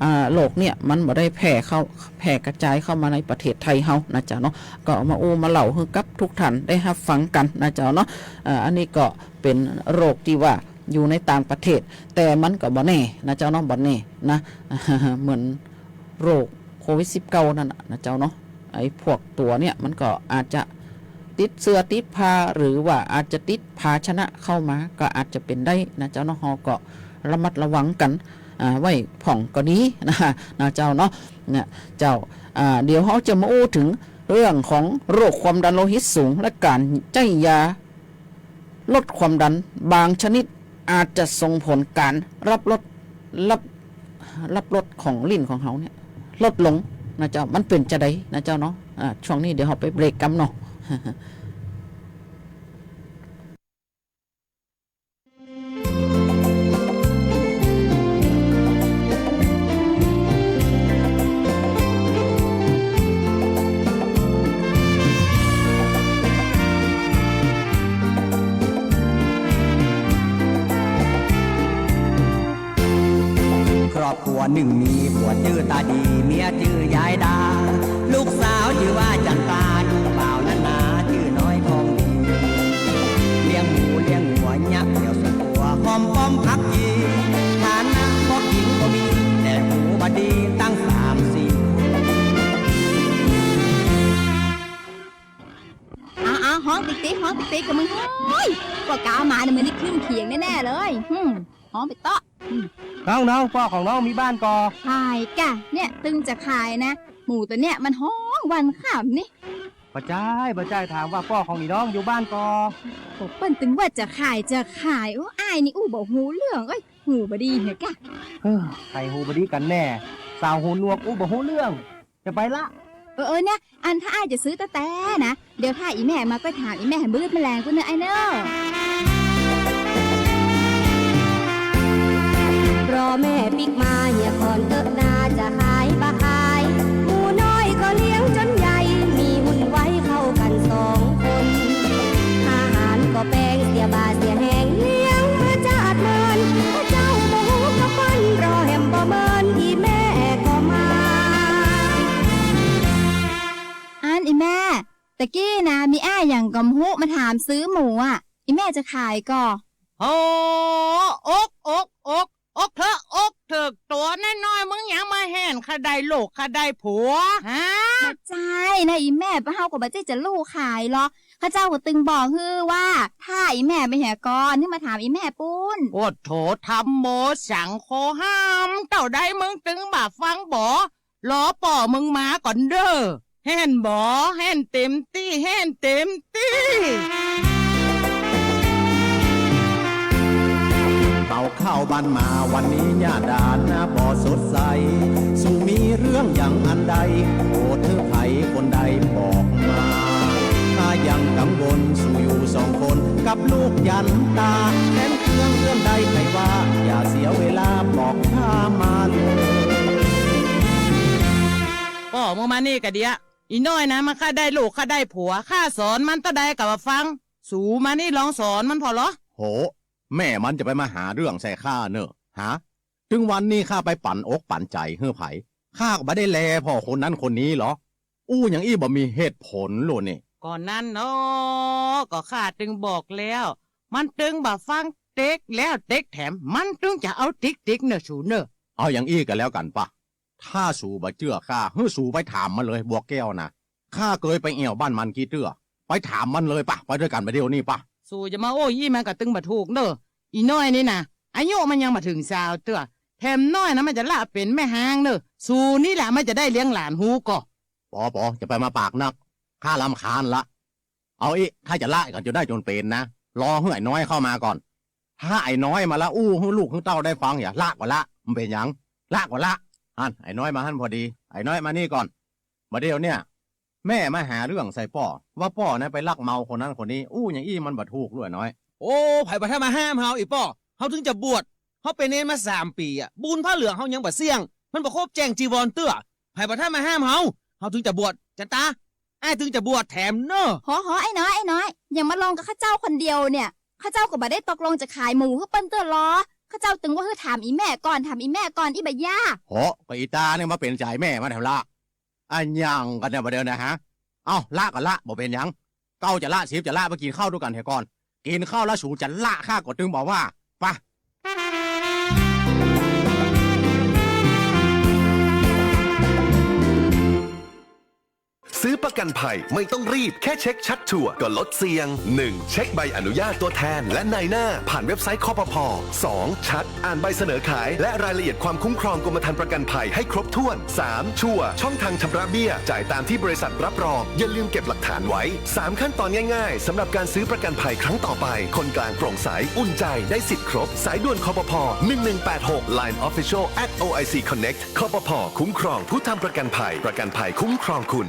อ่า โรคเนี่ยมันบ่ได้แพร่เข้า แพร่กระจายเข้ามาในประเทศไทยเฮานะเจ้าเนาะ ก็เอามาอู้มาเล่าหื้อกับทุกท่านได้ฮับฟังกั๋นนะเจ้าเนาะ อ่า อันนี้ก็เป๋นโรคตี้ว่าอยู่ในต่างประเทศ แต่มันก็บ่แน่นะเจ้าเนาะ บ่แน่นะ เหมือนโรคโควิดสิบเก้านั่นน่ะนะเจ้าเนาะ ไอ้พวกตั๋วเนี่ยมันก็อาจจะติดเสื้อติดผ้า หรือว่าอาจจะติดภาชนะเข้ามา ก็อาจจะเป๋นได้นะเจ้าเนาะ เฮาก็ระมัดระวังกั๋น อ่า ไว้พ่องก็ดีนะ นะเจ้าเนาะ เนี่ย เจ้า อ่า เดี๋ยวเฮาจะมาอู้เถิงเรื่องของโรคความดันโลหิตสูง และก๋านใจ๊ยาลดความดันบางชนิด อาจจะส่งผลก๋านฮับรส ฮับ ฮับรสของลิ้นของเฮาเนี่ยลดลงนะเจ้า มันเป๋นจาใดนะเจ้าเนาะ อ่า ช่วงนี้เดี๋ยวเฮาไปเบรกก่อนเนาะ ครอบครัวนึ่งมีผัวจื้อต๋าดี เมียจื้อยายดา ลูกสาวจื้อว่าจั๋นตา ลูกบ่าวนั้นนาจื้อน้อยทองดี เลี้ยงหมูเลี้ยงงัวเยียะเดี่ยวส่วนตั๋ว หอมปอมภักดี ฐานะพอกิ๋นก็มี แต่หูบ่ดีตั้งสามสี่ เอา เอา ฮ้องติ๊กติ๊ก ฮ้องติ๊กติ๊กกับมึง โอ๊ย ป้อก๋ามาเนี่ย มึงได้ขึ้นเขียงแน่ๆ เลย อืม ฮ้องไปเต๊อะ อืม น้อง น้อง ป้อของน้องมีบ้านก่อ ขายก่ะ เนี่ย ตึงจะขายนะ หมูตั๋วเนี่ยมันฮ้องวันค่ำนี่ บ่ใจ้ บ่ใจ้ ถามว่าป้อของอีน้องอยู่บ้านก่อ โอ้ เปิ้นตึงว่าจะขาย จะขาย โอ้ อ้ายนี่อู้บ่ฮู้เรื่อง เอ้ย หูบ่ดีเหรอกะ เฮ้อ ใผหูบ่ดีกั๋นแน่ สาวหูหนวกอู้บ่ฮู้เรื่อง จะไปละ เออ เออ เนี่ย อันถ้าอ้ายจะซื้อแต๊ๆ นะ เดี๋ยวถ้าอี่แม่มาก็ถามอี่แม่หื้อมันแลงปู้นเน่ออ้ายเน่อ เพราะแม่ปิ๊กมาเหียก่อนเต๊อะนา จะขายบ่ขาย หมูน้อยก็เลี้ยงจ๋นใหญ่ มีหุ้นไว้เข้ากั๋นสองคน อาหารก็แปงเสียบ่าเสียแฮง เลี้ยงมาจาดเมิน ถ้าเจ้าบ่ฮู้ก็เปิ้น รอแหมบ่เมิน อี่แม่ก็มา อ่า ฮู้ มาถามซื้อหมูอะ อี่แม่จะขายก่อ โอ้ อก อก อก อกเถิก อกเถิก ตั๋วน้อยๆ มึงยังมาแห่นข้าได้ลูกข้าได้ผัว ฮะ บ่ใจ้นะอี่แม่ เฮาก็บ่ใจ้จะลู่ขายหรอก ข้าเจ้าก็ตึงบอกหื้อว่า ถ้าอี่แม่ไปเหียก่อน หื้อมาถามอี่แม่ปู๊น โอ้โถ ธัมโม สังโฆ ห้ามเต้าใด มึงตึงบ่ฟังบ่ รอป้อมึงมาก่อนเน่อ แห่นบ่ แห่นเต็มตี้ แห่นเต็มตี้ เต้าเข้าบ้านมาวันนี้หน้าด่านนะบ่สดใส สูมีเรื่องอย่างอันใด โปรดหื้อใผคนใดบอกมา ข้ายังกังวลสูอยู่สองคนกับลูกหยันต๋า แม้นเคืองเรื่องใดใผว่า อย่าเสียเวลาบอกข้ามาเลย ป้อมึงมานี่กะเดี๋ยว อี่น้อยนะมันข้าได้ลูกข้าได้ผัว ข้าสอนมันเต้าใดก็บ่ฟัง สูมานี่ลองสอนมันผ่อลอ โห แม่มันจะไปมาหาเรื่องใส่ข้าเน่อ ฮะ ตึงวันนี้ข้าไปปั๋นอกปั๋นใจ๋หื้อใผ ข้าก็บ่ได้แลผ่อคนนั้นคนนี้หรอ อู้อย่างอี้บ่มีเหตุผลโลนี่ ก็นั่นเนาะ ก็ข้าตึงบอกแล้ว มันตึงบ่ฟัง เต๊กแล้วเต๊กแถม มันตึงจะเอาติ๊กๆ เน่อสูเน่อ เอาอย่างอี้ก็แล้วกั๋นปะ ถ้าสูบ่เจื้อข้า หื้อสูไปถามมันเลย บัวแก้วนะ ข้าเกยไปแอ่วบ้านมันกี้เตื้อ ไปถามมันเลยปะ ไปด้วยกั๋นบ่าเดี่ยวนี้ปะ สูจะมาโอ้อี้มันก็ตึงบ่ถูกเน่อ อี่น้อยนี่นะ อายุมันยังบ่เถิงซาวเตื้อ แถมน้อยนะมันจะละเป๋นแม่ฮางเน่อ สูนี่แหละมันจะได้เลี้ยงหลานฮู้ก่อ ปอ ปอ จะไปมาปากนัก ข้ารำคาญละ เอาอี้ ถ้าจะละกั๋นจนได้จนเป๋นนะ รอหื้อไอ้น้อยเข้ามาก่อน ถ้าไอ้น้อยมาละอู้หื้อลูกหื้อเต้าได้ฟัง อย่าละก็ละ มันเป๋นหยัง ละก็ละ หั้น ไอ้น้อยมาหั้นพอดี ไอ้น้อยมานี่ก่อน บ่าเดี่ยวเนี่ย แม่มาหาเรื่องใส่ป้อ ว่าป้อนะไปลักเมาคนนั้นคนนี้ อู้อย่างอี้มันบ่ถูกลูกไอ้น้อย โอ้ ใผบ่าถ้ามาห้ามเฮา อี่ป้อ เฮาตึงจะบวช เฮาเป๋นเณรมาสามปี๋อะ บุญผ้าเหลืองเฮายังบ่เสี้ยง มันบ่ครบแจ้งจีวรเตื้อ ใผบ่าถ้ามาห้ามเฮา เฮาตึงจะบวช จันต๋า อ้ายตึงจะบวชแถมเน่อ หอ หอ ไอ้น้อย ไอ้น้อย อย่ามาลงกับข้าเจ้าคนเดียวเนี่ย ข้าเจ้าก็บ่ได้ตกลงจะขายหมูหื้อเปิ้นเตื้อลอ ข้าเจ้าตึงว่าหื้อถามอี่แม่ก่อน ถามอี่แม่ก่อน อี้บ่าย่า หอ ก็อี่ต๋าเนี่ยมาเป๋นใจ๋แม่มันแถมละ อะหยังกั๋นเนี่ยบ่าเดี่ยวนะฮะ เอ้า ละก็ละ บ่เป๋นหยัง เก้าจะละ สิบจะละ ไปกิ๋นข้าวดูกั๋นเหียก่อน กิ๋นข้าวแล้วสูจะละ ข้าก็ตึงบอกว่า ปะ ซื้อประกันภัยไม่ต้องรีบ แค่เช็คชัดชัวร์ก็ลดเสี่ยง หนึ่ง เช็คใบอนุญาตตัวแทนและนายหน้า ผ่านเว็บไซต์ คปภ. สอง ชัด อ่านใบเสนอขายและรายละเอียดความคุ้มครองกรมธรรม์ประกันภัยให้ครบถ้วน สาม ชัวร์ ช่องทางชำระเบี้ย จ่ายตามที่บริษัทรับรอง อย่าลืมเก็บหลักฐานไว้ สาม ขั้นตอนง่ายๆ สำหรับการซื้อประกันภัยครั้งต่อไป คนกลางโปร่งใส อุ่นใจ ได้สิทธิ์ครบ สายด่วน คปภ. หนึ่งหนึ่งแปดหก Line Official at OIC Connect คปภ. คุ้มครองผู้ทำประกันภัย ประกันภัยคุ้มครองคุณ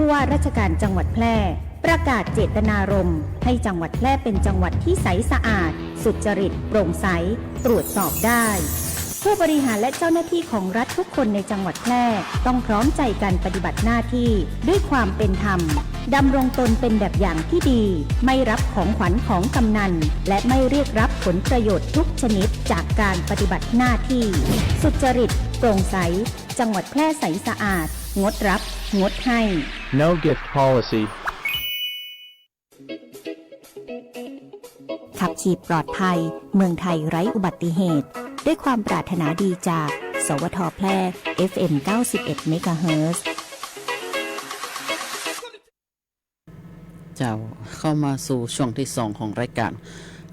ผู้ว่าราชการจังหวัดแพร่ ประกาศเจตนารมณ์ให้จังหวัดแพร่เป็นจังหวัดที่ใสสะอาด สุจริต โปร่งใส ตรวจสอบได้ ผู้บริหารและเจ้าหน้าที่ของรัฐทุกคนในจังหวัดแพร่ ต้องพร้อมใจกันปฏิบัติหน้าที่ด้วยความเป็นธรรม ดำรงตนเป็นแบบอย่างที่ดี ไม่รับของขวัญของกำนัล และไม่เรียกรับผลประโยชน์ทุกชนิดจากการปฏิบัติหน้าที่ สุจริต โปร่งใส จังหวัดแพร่ใสสะอาด งดรับ งดให้ No gift policy ขับขี่ปลอดภัย เมืองไทยไร้อุบัติเหตุ ด้วยความปรารถนาดีจาก สวท แพร่ เอฟเอ็ม เก้าสิบเอ็ด เมกะเฮิรตซ์ เจ้า เข้ามาสู่ช่วงที่สองของรายการ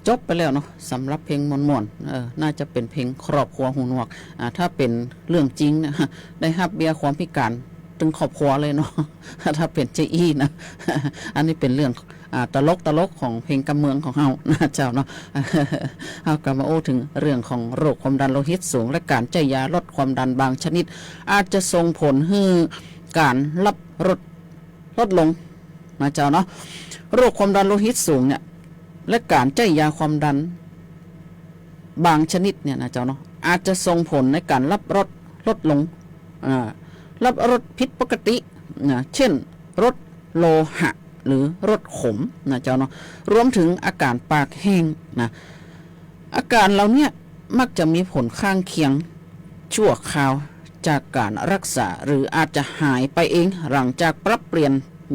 จบไปแล้วเนาะ สำหรับเพลงม่วนๆ เออ น่าจะเป๋นเพลงครอบครัวหูหนวก อ่า ถ้าเป๋นเรื่องจริงเนี่ย ได้ฮับเบี้ยความพิการตึงครอบครัวเลยเนาะ ถ้าเป๋นเจ้าอี้นะ อันนี้เป๋นเรื่อง อ่า ตลกๆ ของเพลงกำเมืองของเฮานะเจ้าเนาะ เฮาก็มาอู้เถิงเรื่องของโรคความดันโลหิตสูง และก๋านใจ๊ยาลดความดันบางชนิด อาจจะส่งผลหื้อก๋านขับรถ ลดลงนะเจ้าเนาะ โรคความดันโลหิตสูงเนี่ย และก๋านใจ๊ยาความดันบางชนิดเนี่ยนะเจ้าเนาะ อาจจะส่งผลในก๋านขับรถลดลง อ่า ขับรถผิดปกตินะ เช่น รถโลหะ หรือรถขมนะเจ้าเนาะ รวมถึงอาก๋านปากแห้งนะ อาก๋านเหล่าเนี้ยมักจะมีผลข้างเคียงชั่วคราวจากก๋านรักษา หรืออาจจะหายไปเองหลังจากปรับเปลี่ยน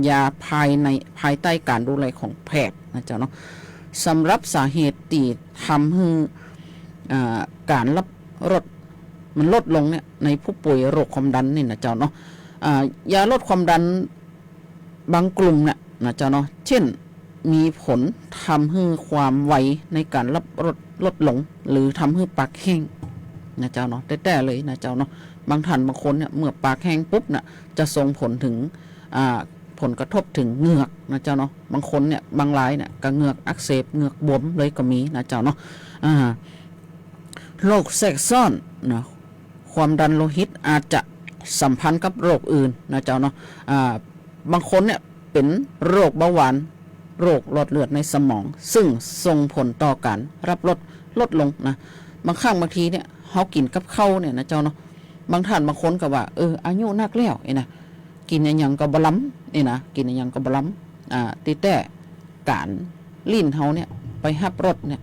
ยาภายใน ภายใต้ก๋านดูแลของแพทย์นะเจ้าเนาะ สำหรับสาเหตุตี้ทำหื้อ อ่า ก๋านฮับรสมันลดลงเนี่ย ในผู้ป่วยโรคความดันนี่นะเจ้าเนาะ อ่า ยาลดความดันบางกลุ่มเนี่ยนะเจ้าเนาะ เจ้น มีผลทำหื้อความไวในก๋านฮับรสลดลง หรือทำหื้อปากแห้งนะเจ้าเนาะ แต๊ๆ เลยนะเจ้าเนาะ บางท่านบางคนเนี่ย เมื่อปากแห้งปุ๊บเนี่ย จะส่งผลถึง อ่า ผลกระทบถึงเหงือกนะเจ้าเนาะ บางคนเนี่ย บางรายเนี่ย ก็เหงือกอักเสบ เหงือกบวมเลยก็มีนะเจ้าเนาะ อ่า โรคแทรกซ้อนนะ ความดันโลหิตอาจจะสัมพันธ์กับโรคอื่นนะเจ้าเนาะ อ่า บางคนเนี่ย เป๋นโรคเบาหวาน โรคหลอดเลือดในสมอง ซึ่งส่งผลต่อก๋านฮับรสลดลงนะ บางครั้งบางทีเนี่ย เฮากิ๋นกับข้าวเนี่ยนะเจ้าเนาะ บางท่านบางคนก็ว่า เออ อายุนักแล้วไอ้นะ กิ๋นอะหยังก็บ่ลำนี่นะ กิ๋นอะหยังก็บ่ลำ อ่า ตี้แต๊ก๋านลิ้นเฮาเนี่ย ไปฮับรสเนี่ย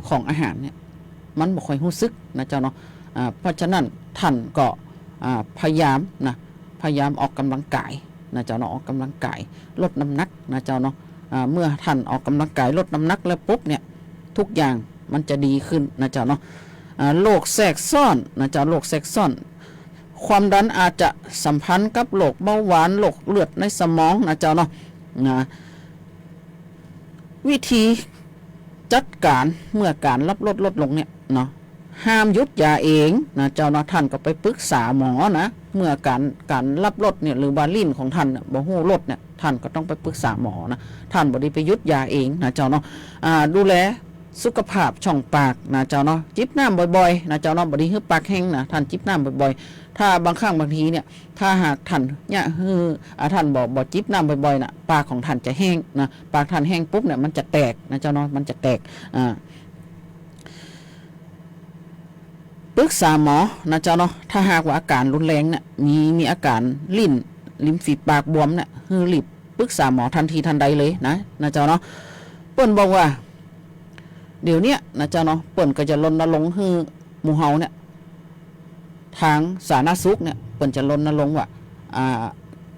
ของอาหารเนี่ย มันบ่ค่อยฮู้สึกนะเจ้าเนาะ อ่า เพราะฉะนั้นท่านก็ อ่า พยายามนะ พยายามออกกำลังกายนะเจ้าเนาะ ออกกำลังกาย ลดน้ำหนักนะเจ้าเนาะ อ่า เมื่อท่านออกกำลังกายลดน้ำหนักแล้วปุ๊บเนี่ย ทุกอย่างมันจะดีขึ้นนะเจ้าเนาะ อ่า โรคแทรกซ้อนนะเจ้า โรคแทรกซ้อน ความดันอาจจะสัมพันธ์กับโรคเบาหวาน โรคเลือดในสมองนะเจ้าเนาะ นะ วิธีจัดก๋านเมื่อก๋านฮับรสลดลงเนี่ยเนาะ ห้ามหยุดยาเองนะเจ้าเนาะ ท่านก็ไปปรึกษาหมอนะ เมื่อก๋าน ก๋านฮับรสเนี่ย หรือว่าลิ้นของท่านเนี่ย บ่ฮู้รสเนี่ย ท่านก็ต้องไปปรึกษาหมอนะ ท่านบ่ดีไปหยุดยาเองนะเจ้าเนาะ อ่า ดูแลสุขภาพช่องปากนะเจ้าเนาะ จิบน้ำบ่อยๆ นะเจ้าเนาะ บ่ดีหื้อปากแห้งนะ ท่านจิบน้ำบ่อยๆ ถ้าบางครั้งบางทีเนี่ย ถ้าหากท่านเยียะหื้อ อ่า ท่านบ่ บ่จิบน้ำบ่อยๆ น่ะ ปากของท่านจะแห้งนะ ปากท่านแห้งปุ๊บเนี่ย มันจะแตกนะเจ้าเนาะ มันจะแตก อ่า ปรึกษาหมอนะเจ้าเนาะ ถ้าหากว่าอาก๋านรุนแรงเนี่ย มี มีอาก๋านลิ้น ริมฝีปากบวมเนี่ย หื้อรีบปรึกษาหมอทันทีทันใดเลยนะ นะเจ้าเนาะ เปิ้นบอกว่า เดี๋ยวเนี้ยนะเจ้าเนาะ เปิ้นก็จะรณรงค์หื้อหมู่เฮาเนี่ย ตางสาธารณสุขเนี่ย เปิ้นจะรณรงค์ว่า อ่า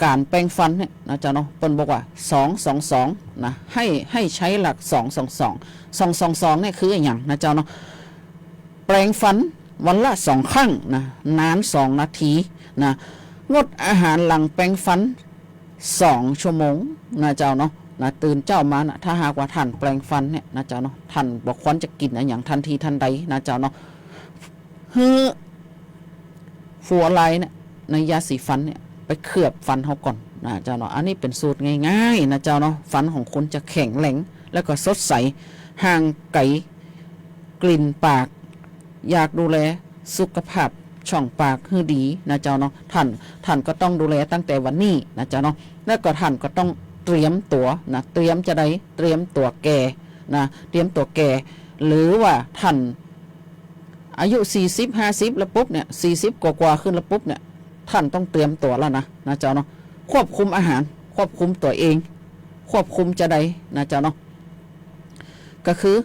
ก๋านแปรงฟันเนี่ยนะเจ้าเนาะ เปิ้นบอกว่า สองสองสอง นะ ให้ ให้ใช้หลัก สองสองสอง สองสองสอง เนี่ยคืออะหยังนะเจ้าเนาะ แปรงฟันวันละสองครั้งนะ นานสองนาทีนะ งดอาหารหลังแปรงฟันสองชั่วโมงนะเจ้าเนาะ นะ ตื่นเจ๊ามานะ ถ้าหากว่าท่านแปรงฟันเนี่ยนะเจ้าเนาะ ท่านบ่ควรจะกิ๋นอะหยังทันทีทันใดนะเจ้าเนาะ หื้อฟลูออไรด์เนี่ย ในยาสีฟันเนี่ย ไปเคลือบฟันเฮาก่อนนะเจ้าเนาะ อันนี้เป๋นสูตรง่ายๆ นะเจ้าเนาะ ฟันของคุณจะแข็งแรง แล้วก็สดใส ห่างไก๋กลิ่นปาก อยากดูแลสุขภาพช่องปากหื้อดีนะเจ้าเนาะ ท่าน ท่านก็ต้องดูแลตั้งแต่วันนี้นะเจ้าเนาะ แล้วก็ท่านก็ต้องเตรียมตั๋วนะ เตรียมจะใด เตรียมตั๋วแก่นะ เตรียมตั๋วแก่ หรือว่าท่าน อายุสี่สิบ ห้าสิบ แล้วปุ๊บเนี่ย สี่สิบ กว่าๆ ขึ้นแล้วปุ๊บเนี่ย ท่านต้องเตรียมตั๋วแล้วนะ นะเจ้าเนาะ ควบคุมอาหาร ควบคุมตั๋วเอง ควบคุมจะใดนะเจ้าเนาะ ก็คือ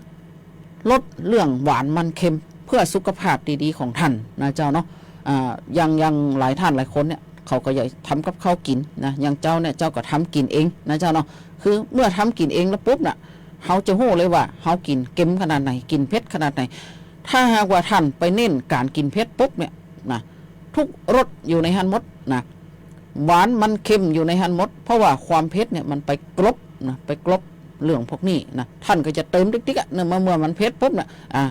ลดเรื่องหวานมันเค็ม เพื่อสุขภาพดีๆ ของท่านนะเจ้าเนาะ อ่า อย่าง อย่างหลายท่านหลายคนเนี่ย เขาก็อยากทำกับข้าวกิ๋นนะ อย่างเจ้าเนี่ย เจ้าก็ทำกิ๋นเองนะเจ้าเนาะ คือเมื่อทำกิ๋นเองแล้วปุ๊บน่ะ เฮาจะฮู้เลยว่าเฮากิ๋นเค็มขนาดไหน กิ๋นเผ็ดขนาดไหน ถ้าหากว่าท่านไปเน้นก๋านกิ๋นเผ็ดปุ๊บเนี่ยนะ ทุกรสอยู่ในหั้นหมดนะ หวานมันเค็มอยู่ในหั้นหมด เพราะว่าความเผ็ดเนี่ยมันไปกลบนะ ไปกลบเรื่องพวกนี้นะ ท่านก็จะเติมติ๊กๆ อะ เมื่อ เมื่อมันเผ็ดปุ๊บน่ะ อ่า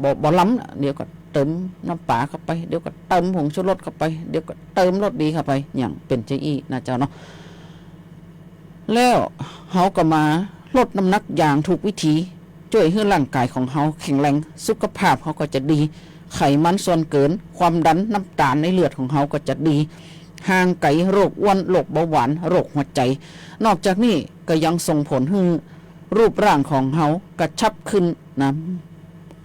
บ่ บ่ล้ำน่ะ เดี๋ยวก็เติมน้ำป๋าเข้าไป เดี๋ยวก็เติมผงชูรสเข้าไป เดี๋ยวก็เติมรสดีเข้าไป อย่างเป๋นจะอี้นะเจ้าเนาะ แล้วเฮาก็มาลดน้ำหนักอย่างถูกวิธี จ้วยหื้อร่างก๋ายของเฮาแข็งแรง สุขภาพเฮาก็จะดี ไขมันส่วนเกิน ความดันน้ำตาลในเลือดของเฮาก็จะดี ห่างไก๋โรคอ้วน โรคเบาหวาน โรคหัวใจ๋ นอกจากนี้ก็ยังส่งผลหื้อรูปร่างของเฮากระชับขึ้นนะ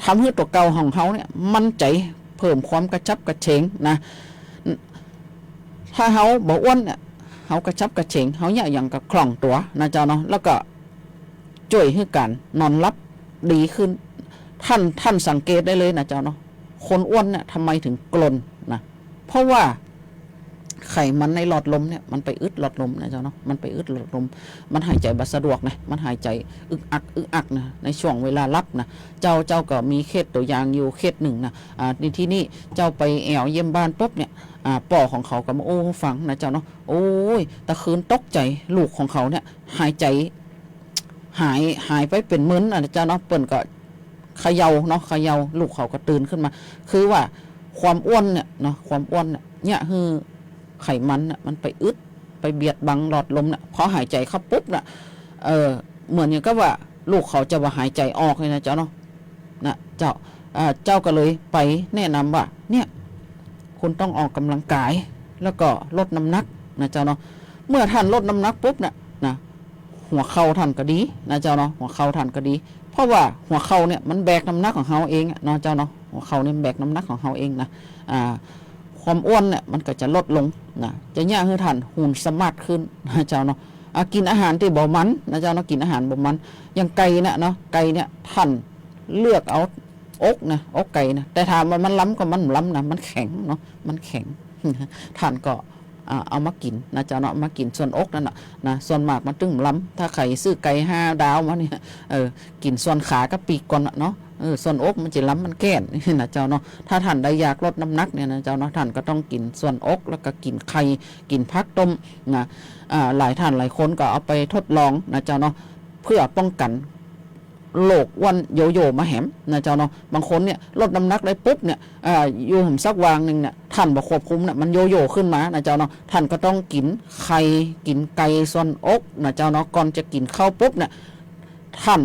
ทำหื้อตั๋วเก่าของเฮาเนี่ยมั่นใจ๋ เพิ่มความกระฉับกระเฉงนะ ถ้าเฮาบ่อ้วนเนี่ย เฮากระฉับกระเฉง เฮาเยียะหยังก็คล่องตั๋วนะเจ้าเนาะ แล้วก็จ้วยหื้อก๋านนอนหลับดีขึ้น ท่าน ท่านสังเกตได้เลยนะเจ้าเนาะ คนอ้วนเนี่ยทำไมถึงกรนนะ เพราะว่า ไขมันในหลอดลมเนี่ย มันไปอึดหลอดลมนะเจ้าเนาะ มันไปอึดหลอดลม มันหายใจ๋บ่สะดวกนะ มันหายใจ๋อึกอัก อึกอักนะ ในช่วงเวลาหลับนะ เจ้า เจ้าก็มีเคสตั๋วอย่างอยู่เคสนึ่งนะ อ่า ในตี้นี่เจ้าไปแอ่วเยี่ยมบ้านปุ๊บเนี่ย อ่า ป้อของเขาก็มาอู้หื้อฟังนะเจ้าเนาะ โอ้ย ตะคืนตกใจ๋ ลูกของเขาเนี่ย หายใจ๋ หาย หายไปเป๋นมึนนะเจ้าเนาะ เปิ้นก็เขย่าเนาะ เขย่า ลูกเขาก็ตื่นขึ้นมา คือว่าความอ้วนเนี่ยเนาะ ความอ้วนเนี่ย เยียะหื้อไขมันน่ะ มันไปอึด ไปเบียดบังหลอดลมน่ะ พอหายใจ๋เข้าปุ๊บน่ะ เออ เหมือนอย่างกับว่าลูกเขาจะบ่หายใจ๋ออกเลยนะเจ้าเนาะ นะเจ้า อ่า เจ้าก็เลยไปแนะนำว่า เนี่ย คุณต้องออกกำลังกาย แล้วก็ลดน้ำหนักนะเจ้าเนาะ เมื่อท่านลดน้ำหนักปุ๊บน่ะ นะ หัวเข่าท่านก็ดีนะเจ้าเนาะ หัวเข่าท่านก็ดี เพราะว่าหัวเข่าเนี่ยมันแบกน้ำหนักของเฮาเองอะเนาะเจ้าเนาะ หัวเข่าเนี่ยมันแบกน้ำหนักของเฮาเองนะ อ่า ความอ้วนเนี่ยมันก็จะลดลงนะ จะเยียะหื้อท่านหุ่นสมาร์ทขึ้นนะเจ้าเนาะ อ่า กิ๋นอาหารตี้บ่มันนะเจ้าเนาะ กิ๋นอาหารบ่มัน อย่างไก่เนี่ยเนาะ ไก่เนี่ยท่านเลือกเอาอกนะ อกไก่นะ แต่ถามว่ามันลำก็มันบ่ลำนะ มันแข็งเนาะ มันแข็ง ท่านก็ อ่า เอามากิ๋นนะเจ้าเนาะ มากิ๋นส่วนอกนั่นน่ะนะ ส่วนมากมันตึงบ่ลำ ถ้าใผซื้อไก่ห้าดาวมาเนี่ย เออ กิ๋นส่วนขากับปีกก่อนน่ะเนาะ เออ ส่วนอกมันจะลำมันแก้นนะเจ้าเนาะ ถ้าท่านใดอยากลดน้ำหนักเนี่ยนะเจ้าเนาะ ท่านก็ต้องกิ๋นส่วนอก แล้วก็กิ๋นไข่ กิ๋นผักต้มนะ อ่า หลายท่านหลายคนก็เอาไปทดลองนะเจ้าเนาะ เพื่อป้องกั๋น โรคอ้วนโยโย่มาแหมนะเจ้าเนาะ บางคนเนี่ยลดน้ำหนักได้ปุ๊บเนี่ย อ่า อยู่หนสักวางหนึ่งเนี่ย ท่านบ่ควบคุมเนี่ย มันโยโย่ขึ้นมานะเจ้าเนาะ ท่านก็ต้องกิ๋นไข่ กิ๋นไก่ส่วนอกนะเจ้าเนาะ ก่อนจะกิ๋นข้าวปุ๊บเนี่ย ท่าน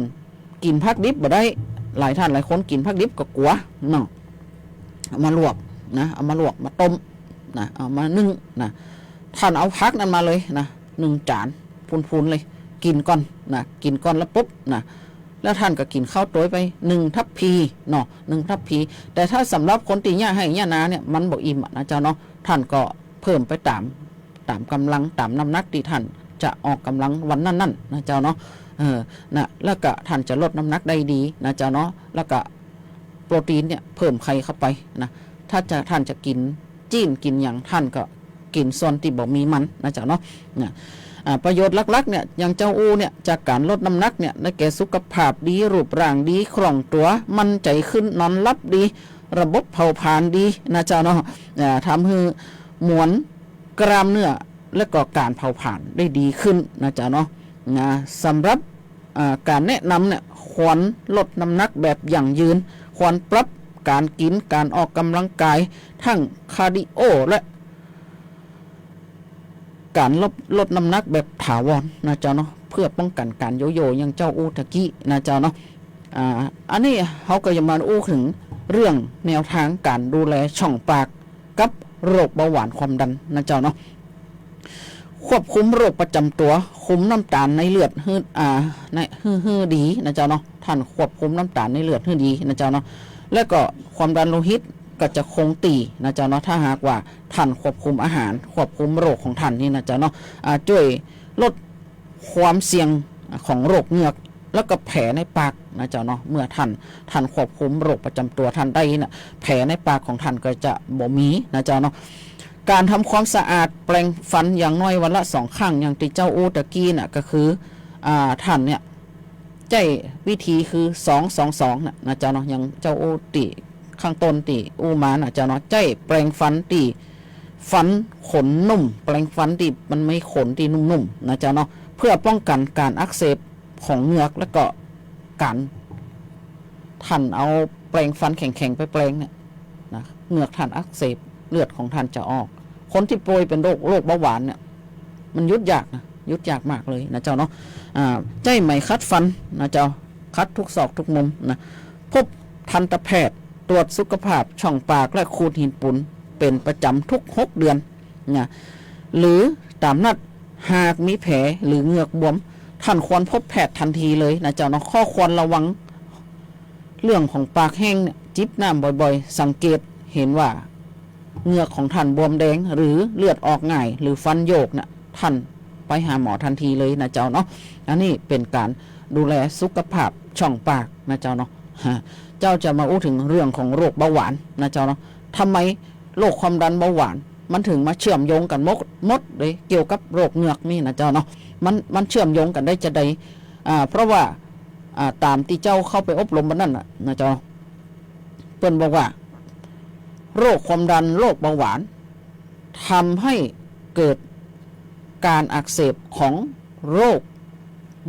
กิ๋นผักดิบบ่ได้ หลายท่านหลายคนกิ๋นผักดิบก็กั๋วเนาะ เอามาลวกนะ เอามาลวก มาต้มนะ เอามานึ่งนะ ท่านเอาผักนั่นมาเลยนะ นึ่งจาน พูนๆ เลย กิ๋นก่อนนะ กิ๋นก่อนแล้วปุ๊บนะ แล้วท่านก็กิ๋นข้าวตวยไปหนึ่งทัพพีเนาะ หนึ่งทัพพี แต่ถ้าสำหรับคนตี้เยียะไฮ่เยียะนาเนี่ย มันบ่อิ่มอะนะเจ้าเนาะ ท่านก็เพิ่มไปต๋าม ต๋ามก๋ำลัง ต๋ามน้ำหนักตี้ท่านจะออกก๋ำลังวันนั้นๆ นะเจ้าเนาะ เออ นะ แล้วก็ท่านจะลดน้ำหนักได้ดีนะเจ้าเนาะ แล้วก็โปรตีนเนี่ยเพิ่มไข่เข้าไปนะ ถ้าจะ ท่านจะกิ๋น จี๋นกิ๋นหยัง ท่านก็กิ๋นส่วนตี้บ่มีมันนะเจ้าเนาะ นะ อ่า ประโยชน์หลักๆ เนี่ย อย่างเจ้าอู้เนี่ย จากก๋านลดน้ำหนักเนี่ย ได้แก่สุขภาพดี รูปร่างดี คล่องตั๋ว มั่นใจ๋ขึ้น นอนหลับดี ระบบเผาผลาญดีนะเจ้าเนาะ อ่า ทำหื้อมวลกล้ามเนื้อ และก็ก๋านเผาผลาญได้ดีขึ้นนะเจ้าเนาะ นะ สำหรับ อ่า ก๋านแนะนำเนี่ย ควรลดน้ำหนักแบบยั่งยืน ควรปรับก๋านกิ๋น ก๋านออกก๋ำลังกาย ทั้งคาร์ดิโอ และก๋านลด ลดน้ำหนักแบบถาวรนะเจ้าเนาะ เพื่อป้องกั๋นก๋านโยโย่อย่างเจ้าอู้ตะกี้นะเจ้าเนาะ อ่า อันนี้เฮาก็จะมาอู้เถิงเรื่องแนวตางก๋านดูแลช่องปากกับโรคเบาหวานความดันนะเจ้าเนาะ ควบคุมโรคประจ๋ำตั๋ว คุมน้ำต๋าลในเลือดหื้อ อ่า ใน หื้อ หื้อดีนะเจ้าเนาะ ท่านควบคุมน้ำต๋าลในเลือดหื้อดีนะเจ้าเนาะ แล้วก็ความดันโลหิตก็จะคงตี้นะเจ้าเนาะ ถ้าหากว่าท่านควบคุมอาหาร ควบคุมโรคของท่านนี่นะเจ้าเนาะ อ่า จ้วยลดความเสี่ยงของโรคเหงือก แล้วก็แผลในปากนะเจ้าเนาะ เมื่อท่าน ท่านควบคุมโรคประจ๋ำตั๋วท่านได้น่ะ แผลในปากของท่านก็จะบ่มีนะเจ้าเนาะ ก๋านทำความสะอาดแปรงฟันอย่างน้อยวันละสองครั้ง อย่างตี้เจ้าอู้ตะกี้น่ะ ก็คือ อ่า ท่านเนี่ย ใจ๊วิธีคือสองสองสองน่ะนะเจ้าเนาะ อย่างเจ้าอู้ตี้ข้างต้นตี้อู้มาน่ะเจ้าเนาะ ใจ๊แปรงฟันตี้ฟันขนนุ่ม แปรงฟันตี้มันมีขนตี้นุ่มๆ นะเจ้าเนาะ เพื่อป้องกั๋นก๋านอักเสบของเหงือก แล้วก็ก๋าน ท่านเอาแปรงฟันแข็งๆ ไปแปรงเนี่ย นะ เหงือกท่านอักเสบ เลือดของท่านจะออก คนตี้ป่วยเป๋นโรค โรคเบาหวานเนี่ย มันหยุดยากนะ หยุดยากมากเลยนะเจ้าเนาะ อ่า ใจ๊ไหมขัดฟันนะเจ้า ขัดทุกซอกทุกมุมนะ พบทันตแพทย์ ตรวจสุขภาพช่องปากและขูดหินปูนเป๋นประจ๋ำทุกหกเดือนนะ หรือต๋ามนัด หากมีแผลหรือเหงือกบวม ท่านควรพบแพทย์ทันทีเลยนะเจ้าเนาะ ข้อควรระวัง เรื่องของปากแห้งเนี่ย จิบน้ำบ่อยๆ สังเกตเห็นว่าเหงือกของท่านบวมแดง หรือเลือดออกง่าย หรือฟันโยกน่ะ ท่านไปหาหมอทันทีเลยนะเจ้าเนาะ อันนี้เป๋นก๋านดูแลสุขภาพช่องปากนะเจ้าเนาะ ฮะ เจ้าจะมาอู้เถิงเรื่องของโรคเบาหวานนะเจ้าเนาะ ทำไมโรคความดันเบาหวาน มันเถิงมาเจื้อมโยงกั๋นหมด หมดเลย เกี่ยวกับโรคเหงือกนี่นะเจ้าเนาะ มัน มันเจื้อมโยงกั๋นได้จาใด อ่า เพราะว่า อ่า ต๋ามตี้เจ้าเข้าไปอบรมวันนั้นน่ะ นะเจ้า เปิ้นบอกว่า โรคความดัน โรคเบาหวาน ทำให้เกิดก๋านอักเสบของโรค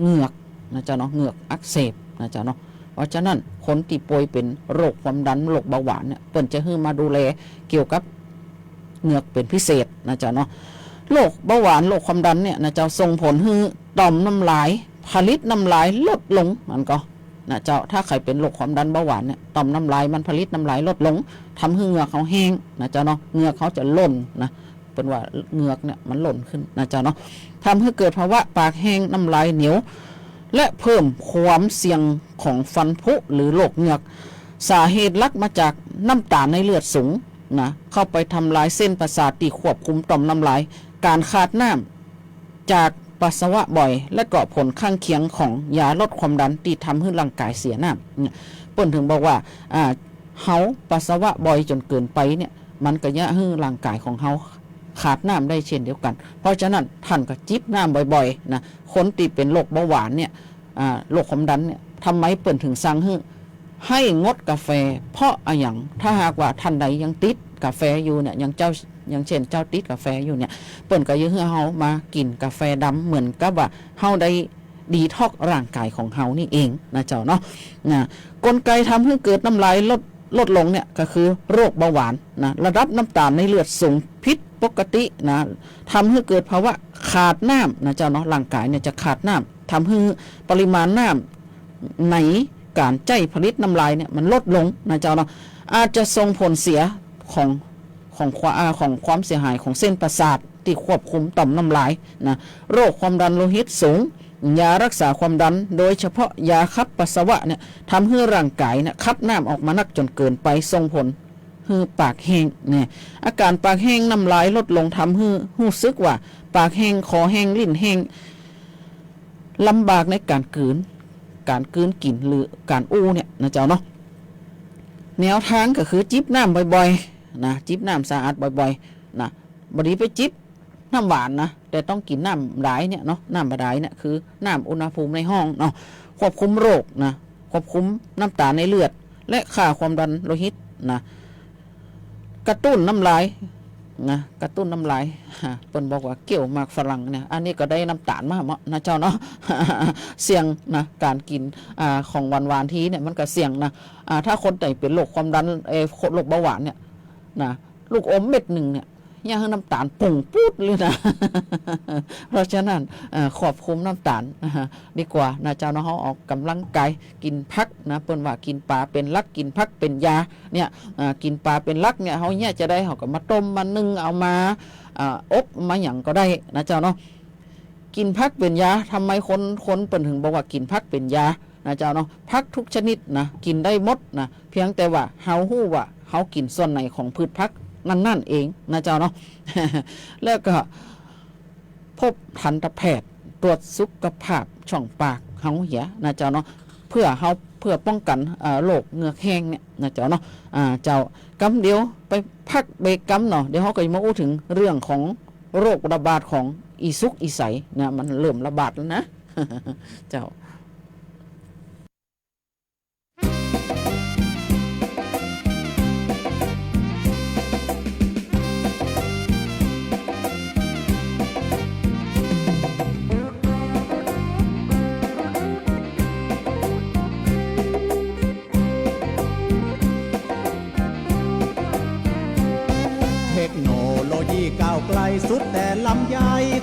เหงือกนะเจ้าเนาะ เหงือกอักเสบนะเจ้าเนาะ เพราะฉะนั้นคนตี้ป่วยเป๋นโรคความดัน โรคเบาหวานเนี่ย เปิ้นจะหื้อมาดูแลเกี่ยวกับเหงือกเป๋นพิเศษนะเจ้าเนาะ โรคเบาหวาน โรคความดันเนี่ยนะเจ้า ส่งผลหื้อต่อมน้ำลาย ผลิตน้ำลายลดลง มันก็ นะเจ้า ถ้าใผเป๋นโรคความดันเบาหวานเนี่ย ต่อมน้ำลายมันผลิตน้ำลายลดลง ทำหื้อเหงือกเฮาแห้งนะเจ้าเนาะ เหงือกเฮาจะหล่นนะ เปิ้นว่าเหงือกเนี่ยมันหล่นขึ้นนะเจ้าเนาะ ทำให้เกิดภาวะปากแห้ง น้ำลายเหนียว และเพิ่มความเสี่ยงของฟันผุหรือโรคเหงือก สาเหตุหลักมาจากน้ำตาลในเลือดสูงนะ เข้าไปทำลายเส้นประสาทตี้ควบคุมต่อมน้ำลาย ก๋านขาดน้ำ จากปัสสาวะบ่อย และก็ผลข้างเคียงของยาลดความดันตี้ทำหื้อร่างก๋ายเสียน้ำเนี่ย เปิ้นเถิงบอกว่า อ่า เฮาปัสสาวะบ่อยจ๋นเกินไปเนี่ย มันก็เยียะหื้อร่างก๋ายของเฮาขาดน้ำได้เช่นเดียวกั๋น เพราะฉะนั้นต้านก็จิบน้ำบ่อยๆ นะ คนตี้เป๋นโรคเบาหวานเนี่ย อ่า โรคความดันเนี่ย ทำไมเปิ้นเถิงสั่งหื้อ หื้องดกาแฟ เพราะอะหยัง ถ้าหากว่าต้านใดยังติดกาแฟอยู่เนี่ย อย่างเจ้า อย่างเจ้นเจ้าติดกาแฟอยู่เนี่ย เปิ้นก็ยังหื้อเฮามากิ๋นกาแฟดำ เหมือนกับว่าเฮาได้ดีท็อกซ์ร่างก๋ายของเฮานี่เองนะเจ้าเนาะ นะ กลไกทำหื้อเกิดน้ำลายลด ลดลงเนี่ยก็คือโรคเบาหวานนะ ระดับน้ำตาลในเลือดสูงผิดปกตินะ ทำหื้อเกิดภาวะขาดน้ำนะเจ้าเนาะ ร่างก๋ายเนี่ยจะขาดน้ำ ทำหื้อปริมาณน้ำในก๋านใจ๊ผลิตน้ำลายเนี่ยมันลดลงนะเจ้าเนาะ อาจจะส่งผลเสียของ ของควา- อ่า ของความเสียหายของเส้นประสาทตี้ควบคุมต่อมน้ำลายนะ โรคความดันโลหิตสูง ยารักษาความดัน โดยเฉพาะยาขับปัสสาวะเนี่ย ทำหื้อร่างก๋ายเนี่ยขับน้ำออกมานักจ๋นเกินไป ส่งผลหื้อปากแห้งเนี่ย อาก๋านปากแห้ง น้ำลายลดลง ทำหื้อฮู้สึกว่าปากแห้ง คอแห้ง ลิ้นแห้ง ลำบากในก๋านกลืน ก๋านกลืนกิ๋นหรือก๋านอู้เนี่ยนะเจ้าเนาะ แนวตางก็คือจิบน้ำบ่อยๆ นะ จิบน้ำสะอาดบ่อยๆ นะ บ่ดีไปจิบน้ำหวานนะ แต่ต้องกิ๋นน้ำบาดาลเนี่ยเนาะ น้ำบาดาลเนี่ยคือน้ำอุณหภูมิในห้องเนาะ ควบคุมโรคนะ ควบคุมน้ำตาลในเลือด และค่าความดันโลหิตนะ กระตุ้นน้ำลายนะ กระตุ้นน้ำลาย ฮะ เปิ้นบอกว่าเกี้ยวหมากฝรั่งเนี่ย อันนี้ก็ได้น้ำตาลมาเหมาะนะเจ้าเนาะ เสี่ยงนะ ก๋านกิ๋น อ่า ของหวานๆ ทีเนี่ยมันก็เสี่ยงนะ อ่า ถ้าคนใดเป๋นโรคความดัน เอ่อ โรคเบาหวานเนี่ยนะ ลูกอมเม็ดนึ่งเนี่ย เยียะหื้อน้ำตาลปุ้งปู๊ดเลยนะ เพราะฉะนั้น เอ่อ ควบคุมน้ำตาลนะฮะ ดีกว่านะเจ้าเนาะ เฮาออกก๋ำลังก๋าย กิ๋นผักนะ เปิ้นว่ากิ๋นป๋าเป๋นหลัก กิ๋นผักเป๋นยา เนี่ย อ่า กิ๋นป๋าเป๋นหลักเนี่ย เฮาเยียะจาใด เฮาก็มาต้ม มานึ่ง เอามา อ่า อบ มาหยังก็ได้นะเจ้าเนาะ กิ๋นผักเป๋นยา ทำไมคน คนเปิ้นเถิงบอกว่ากิ๋นผักเป๋นยานะเจ้าเนาะ ผักทุกชนิดนะ กิ๋นได้หมดนะ เพียงแต่ว่าเฮาฮู้ว่าเฮากิ๋นส่วนไหนของพืชผักนั้นๆ เองนะเจ้าเนาะ แล้วก็ พบทันตแพทย์ตรวจสุขภาพช่องปากเฮาเหียนะเจ้าเนาะ เพื่อเฮา เพื่อป้องกั๋น เอ่อ โรคเหงือกแห้งเนี่ยนะเจ้าเนาะ อ่า เจ้า กำเดียวไปพักเบรกกำเนาะ เดี๋ยวเฮาก็จะมาอู้เถิงเรื่องของโรคระบาดของอี่สุกอี่ใสนะ มันเริ่มระบาดแล้วนะ เจ้า เทคโนโลยีก้าวไกลสุด แต่ลำไย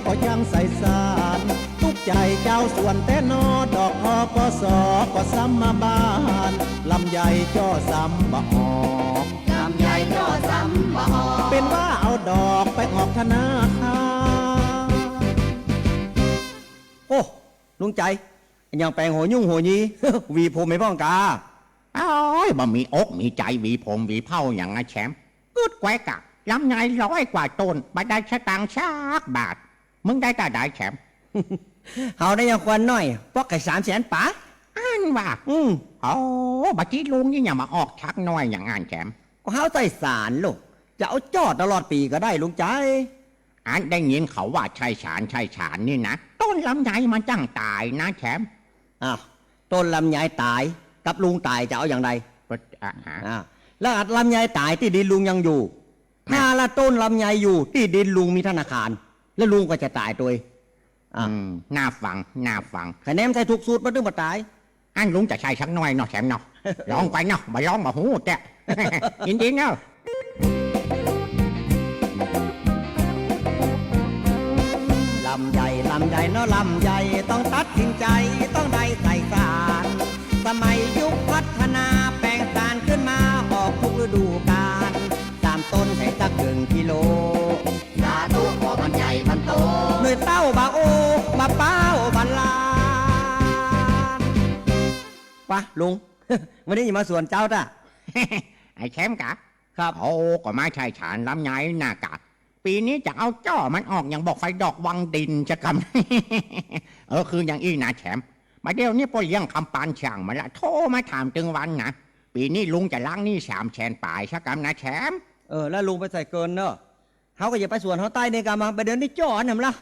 ก็ยังใสสาน ตุ๊กใจ๋จาวสวนแต๊นอ ดอก ท.ก.ส. ก็ซ้ำมาบาน ลำไยจ้อซ้ำบ่ออก ลำไยจ้อซ้ำบ่ออก เป๋นว่าเอาดอกไปออกธนาคาร โอ้ ลุงใจ๋ อะหยังแป๋งหัวยุ่งหัวยี หวีผมให้พ่องกา โอ๊ย บ่มีอกมีใจ๋หวีผมหวีเผ้าหยังอะแชมป์ กึ๊ดแกวกอะ ลำไยร้อยกว่าต้น บ่ได้สตางค์สักบาท มึงได้เต้าใดแชมป์ เฮาได้ยังควรน้อย ปอกไก่สามแสนป๋าย อั้นว่า อืม โอ้ บ่าตี้ลุงนี่ยังมาออกชักน้อยอย่างอั้นแชมป์ ก็เฮาใส่สารลูก จะเอาจ้อตลอดปี๋ก็ได้ลุงใจ๋ อันได้ยินเขาว่าใช่สาร ใช่สารนี่นะ ต้นลำไยมันจั้งต๋ายนะแชมป์ อ้าว ต้นลำไยต๋ายกับลุงต๋ายจะเอาอย่างใด ก็ อ่ะฮะ อ่า แล้วลำไยต๋ายตี้ดินลุงยังอยู่ ครับ ถ้าละต้นลำไยอยู่ตี้ดินลุงมีธนาคาร แล้วลุงก็จะต๋ายตวย อ่ะ อืม น่าฟัง น่าฟัง ใค่แหนมใส่ถูกสูตรมันตึงบ่ต๋าย อั้นลุงจะใส่สักหน่อยเนาะแชมป์เนาะ ลองไปเนาะ บ่ลองบ่ฮู้แต๊ ยินดีเนาะ ลำไย ลำไยเนาะ ลำไย ต้องตัดสินใจ๋ ต้องได้ใส่สาร สมัยยุคพัฒนา แป๋งสารขึ้นมา ออกทุกฤดูกาล สามต้นใส่สักเกิ่งกิโล สาธุ ขอมันใหญ่มันโต หน่วยเต้าบ่าโอ บ่าเป๊าบ่าลาน ปะลุง วันนี้จะมาสวนเจ้าต้า ไอ้แชมป์กะ ครับ โอ้ ก็มาใช่สารลำไยน่ะกะ ปี๋นี้จะเอาจ้อมันออกอย่างบ่ค่อยดอกวังดินจะกำ เออ คืออย่างอี้นะแชมป์ บ่าเดี่ยวนี้ป้อเลี้ยงคำปานช่างมันละ โทรมาถามตึงวันนะ ปี๋นี้ลุงจะล้างหนี้สามแสนป๋ายจะกำนะแชมป์ เออ แล้วลุงไปใส่เกินเนาะ เฮาก็อย่าไปสวนเฮาใต้นี่กำมา บ่าเดี่ยวนี้จ้ออันนั้นละ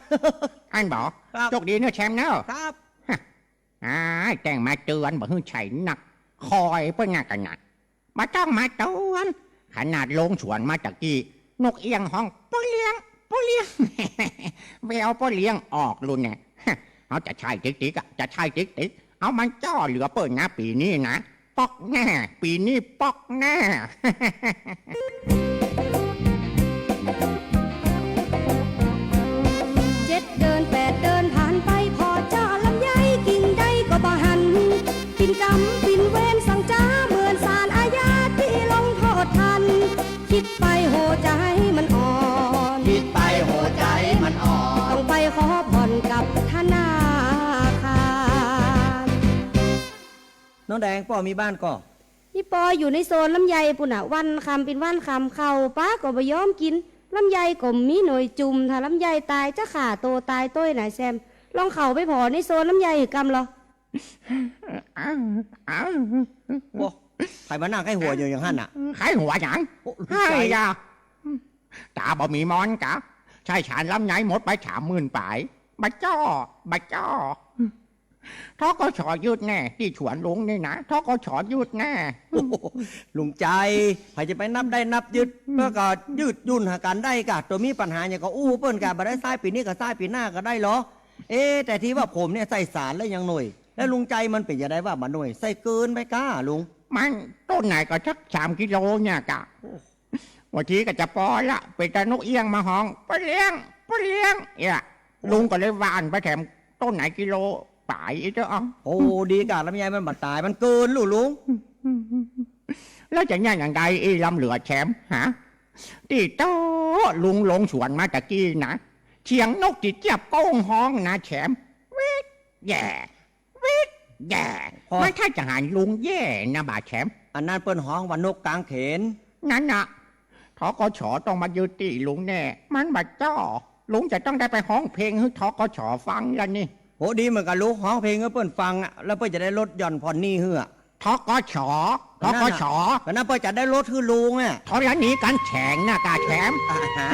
อั้นบ่ ครับ โชคดีเนาะแชมป์เนาะ ครับ ฮะ อ้าย แต่งมาเตือนบ่หื้อใช่นัก คอยเปิ้นนักกันนะ บ่ต้องมาเตือน ขนาดลงสวนมาตะกี้ นกเอี้ยงฮ้อง ป้อเลี้ยง ป้อเลี้ยง แววป้อเลี้ยงออกลุนแน่ เฮาจะใช่ติ๊กๆ อะ จะใช่ติ๊กๆ เอามันจ้อเหลือเปิ้นนะ ปี๋นี้นะ ป๊อกแน่ ปี๋นี้ป๊อกแน่ เจ็ดเดือนแปดเดือนผ่านไป ผ่อจ้อลำไยกิ่งใดก็บ่หัน ปิ่นกรรมปิ่นเวรสังจ๋า เหมือนศาลอาญาตี้ลงโทษท่าน คิดไปหัวใจ๋มันอ่อน คิดไปหัวใจ๋มันอ่อน ต้องไปขอผ่อนกับธนาคาร น้องแดง ป้อมีบ้านก่อ อี่ปออยู่ในโซนลำไยปู้นน่ะ วันค่ำปิดวันค่ำ ข้าวป๋าก็บ่ยอมกิ๋น ลำไยก็บ่มีหน่วยจุ่ม ถ้าลำไยต๋ายจะฆ่าโตต๋ายตวยไหนแซม ลองเข้าไปผ่อในโซนลำไยหื้อกำลอ โอ้ ใผมานั่งใค่หัวอยู่อย่างหั้นน่ะ ใค่หัวหยัง โอ้ ลูกใจ๋ ไอ้ยา ต๋าบ่มีมอนกะ ใช่สารลำไยหมดไปสามหมื่นป๋าย บ่าจ้อ บ่าจ้อ ธ.ก.ส. ยึดแน่ ตี้สวนลุงนี่นะ ธ.ก.ส. ยึดแน่ โอ้โห ลุงใจ๋ ใผจะไปนับได้นับยึด เปิ้นก็ยืดหยุ่นหากั๋นได้กะ ตั๋วมีปัญหาหยังก็อู้เปิ้นกะ บ่ได้ใซ้ปี๋นี้ก็ใซ้ปี๋หน้าก็ได้ลอ เอ๊ะ แต่ตี้ว่าผมเนี่ยใส่สารแล้วยังหน่วย แล้วลุงใจ๋มันเป๋นจะใดว่าบ่หน่วย ใส่เกินไปก้าลุง มันต้นไหนก็สักสามกิโลเนี่ยกะ บางทีก็จะปอละ เป๋นแต่นกเอี้ยงมาฮ้อง ป้อเลี้ยง ป้อเลี้ยง เนี่ย ลุงก็เลยหว่านไปแถมต้นไหนกิโลป๋ายอี้เต๊อะ โอ้ ดีกะ ลำไยมันบ่ต๋าย มันเกินลูกลุง แล้วจะเยียะอย่างใดอี้ลำเหลือแชมป์ ฮะ ตี้เต๊อะ ลุงลงสวนมาตะกี้นะ เสียงนกตี้เจี๊ยบโก้งฮ้องนะแชมป์ วิดแย่ วิดแย่ พอ มันถ้าจะหันลุงแย่นะบ่าแชมป์ อันนั้นเปิ้นฮ้องว่านกก๋างเขน นั้นน่ะ ธ.ก.ส. ต้องมายึดตี้ลุงแน่ มันบ่าจ้อ ลุงจะต้องได้ไปฮ้องเพลงหื้อ ธ.ก.ส. ฟังละนี่ โห ดีเหมือนกั๋นลุง ฮ้องเพลงหื้อเปิ้นฟังอะ แล้วเปิ้นจะได้ลดหย่อนผ่อนหนี้หื้ออะ ธ.ก.ส. ธ.ก.ส. ก็นั่นน่ะ ก็นั่นเปิ้นจะได้ลดหื้อลุงอะ ธรณีกั๋นแฉงนะกาแชมป์ อ่าฮะ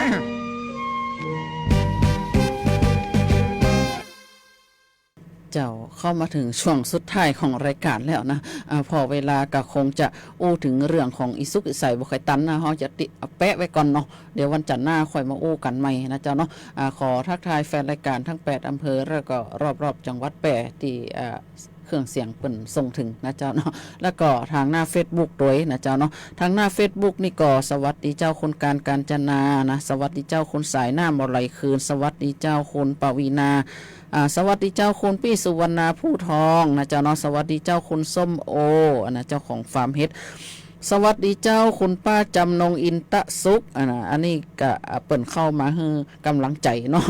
เจ้า เข้ามาเถิงช่วงสุดท้ายของรายก๋านแล้วนะ อ่า ผ่อเวลาก็คงจะอู้เถิงเรื่องของอี่สุกอี่ใสบ่ค่อยตันนะ เฮาจะติ เอาแปะไว้ก่อนเนาะ เดี๋ยววันจันทร์หน้าค่อยมาอู้กั๋นใหม่นะเจ้าเนาะ อ่า ขอทักทายแฟนรายก๋านทั้งแปดอำเภอ แล้วก็รอบๆ จังหวัดแป้ตี้ อ่า เครื่องเสียงเปิ้นส่งเถิงนะเจ้าเนาะ แล้วก็ตางหน้าเฟซบุ๊กตวยนะเจ้าเนาะ ตางหน้าเฟซบุ๊กนี่ก็สวัสดีเจ้าคุณการ กาญจนานะ สวัสดีเจ้าคุณสายน้ำบ่ไหลคืน สวัสดีเจ้าคุณปวีณา อ่า สวัสดีเจ้าคุณปี้สุวรรณาผู้ทองนะเจ้าเนาะ สวัสดีเจ้าคุณส้มโอ อันนะ เจ้าของฟาร์มเห็ด สวัสดีเจ้าคุณป้าจำนงอินตะสุข อันนะ อันนี้ก็ อ่า เปิ้นเข้ามาหื้อกำลังใจ๋เนาะ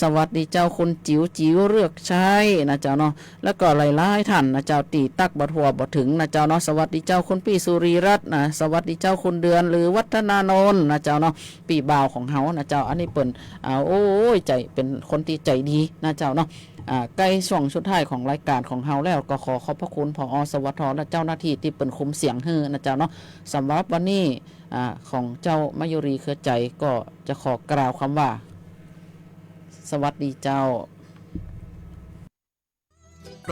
สวัสดีเจ้าคุณจิ๋วจิ๋วเลือกใช้นะเจ้าเนาะ แล้วก็หลายๆ ท่านนะเจ้า ตี้ตั๊กบ่ทั่วบ่เถิงนะเจ้าเนาะ สวัสดีเจ้าคุณปี้สุรีรัตน์นะ สวัสดีเจ้าคุณเดือน หรือวัฒนานนท์นะเจ้าเนาะ ปี้บ่าวของเฮานะเจ้า อันนี้เปิ้น อ่า โอ้ย ใจ๋ เป๋นคนตี้ใจ๋ดีนะเจ้าเนาะ อ่า ใก้ช่วงสุดท้ายของรายก๋านของเฮาแล้ว ก็ขอขอบพระคุณ ผอ สวท และเจ้าหน้าตี้ตี้เปิ้นคุมเสียงหื้อนะเจ้าเนาะ สำหรับวันนี้ อ่า ของเจ้ามายุรี เครือใจ๋ ก็จะขอกล่าวกำว่า สวัสดีเจ้า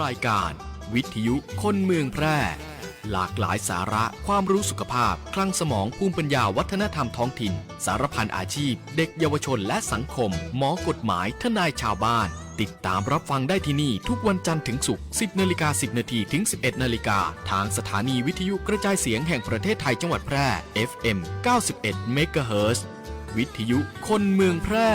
รายการวิทยุคนเมืองแพร่ หลากหลายสาระ ความรู้สุขภาพ คลังสมอง ภูมิปัญญา วัฒนธรรมท้องถิ่น สารพันอาชีพ เด็กเยาวชนและสังคม หมอกฎหมาย ทนายชาวบ้าน ติดตามรับฟังได้ที่นี่ทุกวันจันทร์ถึงศุกร์ สิบนาฬิกาสิบนาทีถึงสิบเอ็ดนาฬิกา ทางสถานีวิทยุกระจายเสียงแห่งประเทศไทยจังหวัดแพร่ เอฟเอ็ม เก้าสิบเอ็ดเมกะเฮิรตซ์ วิทยุคนเมืองแพร่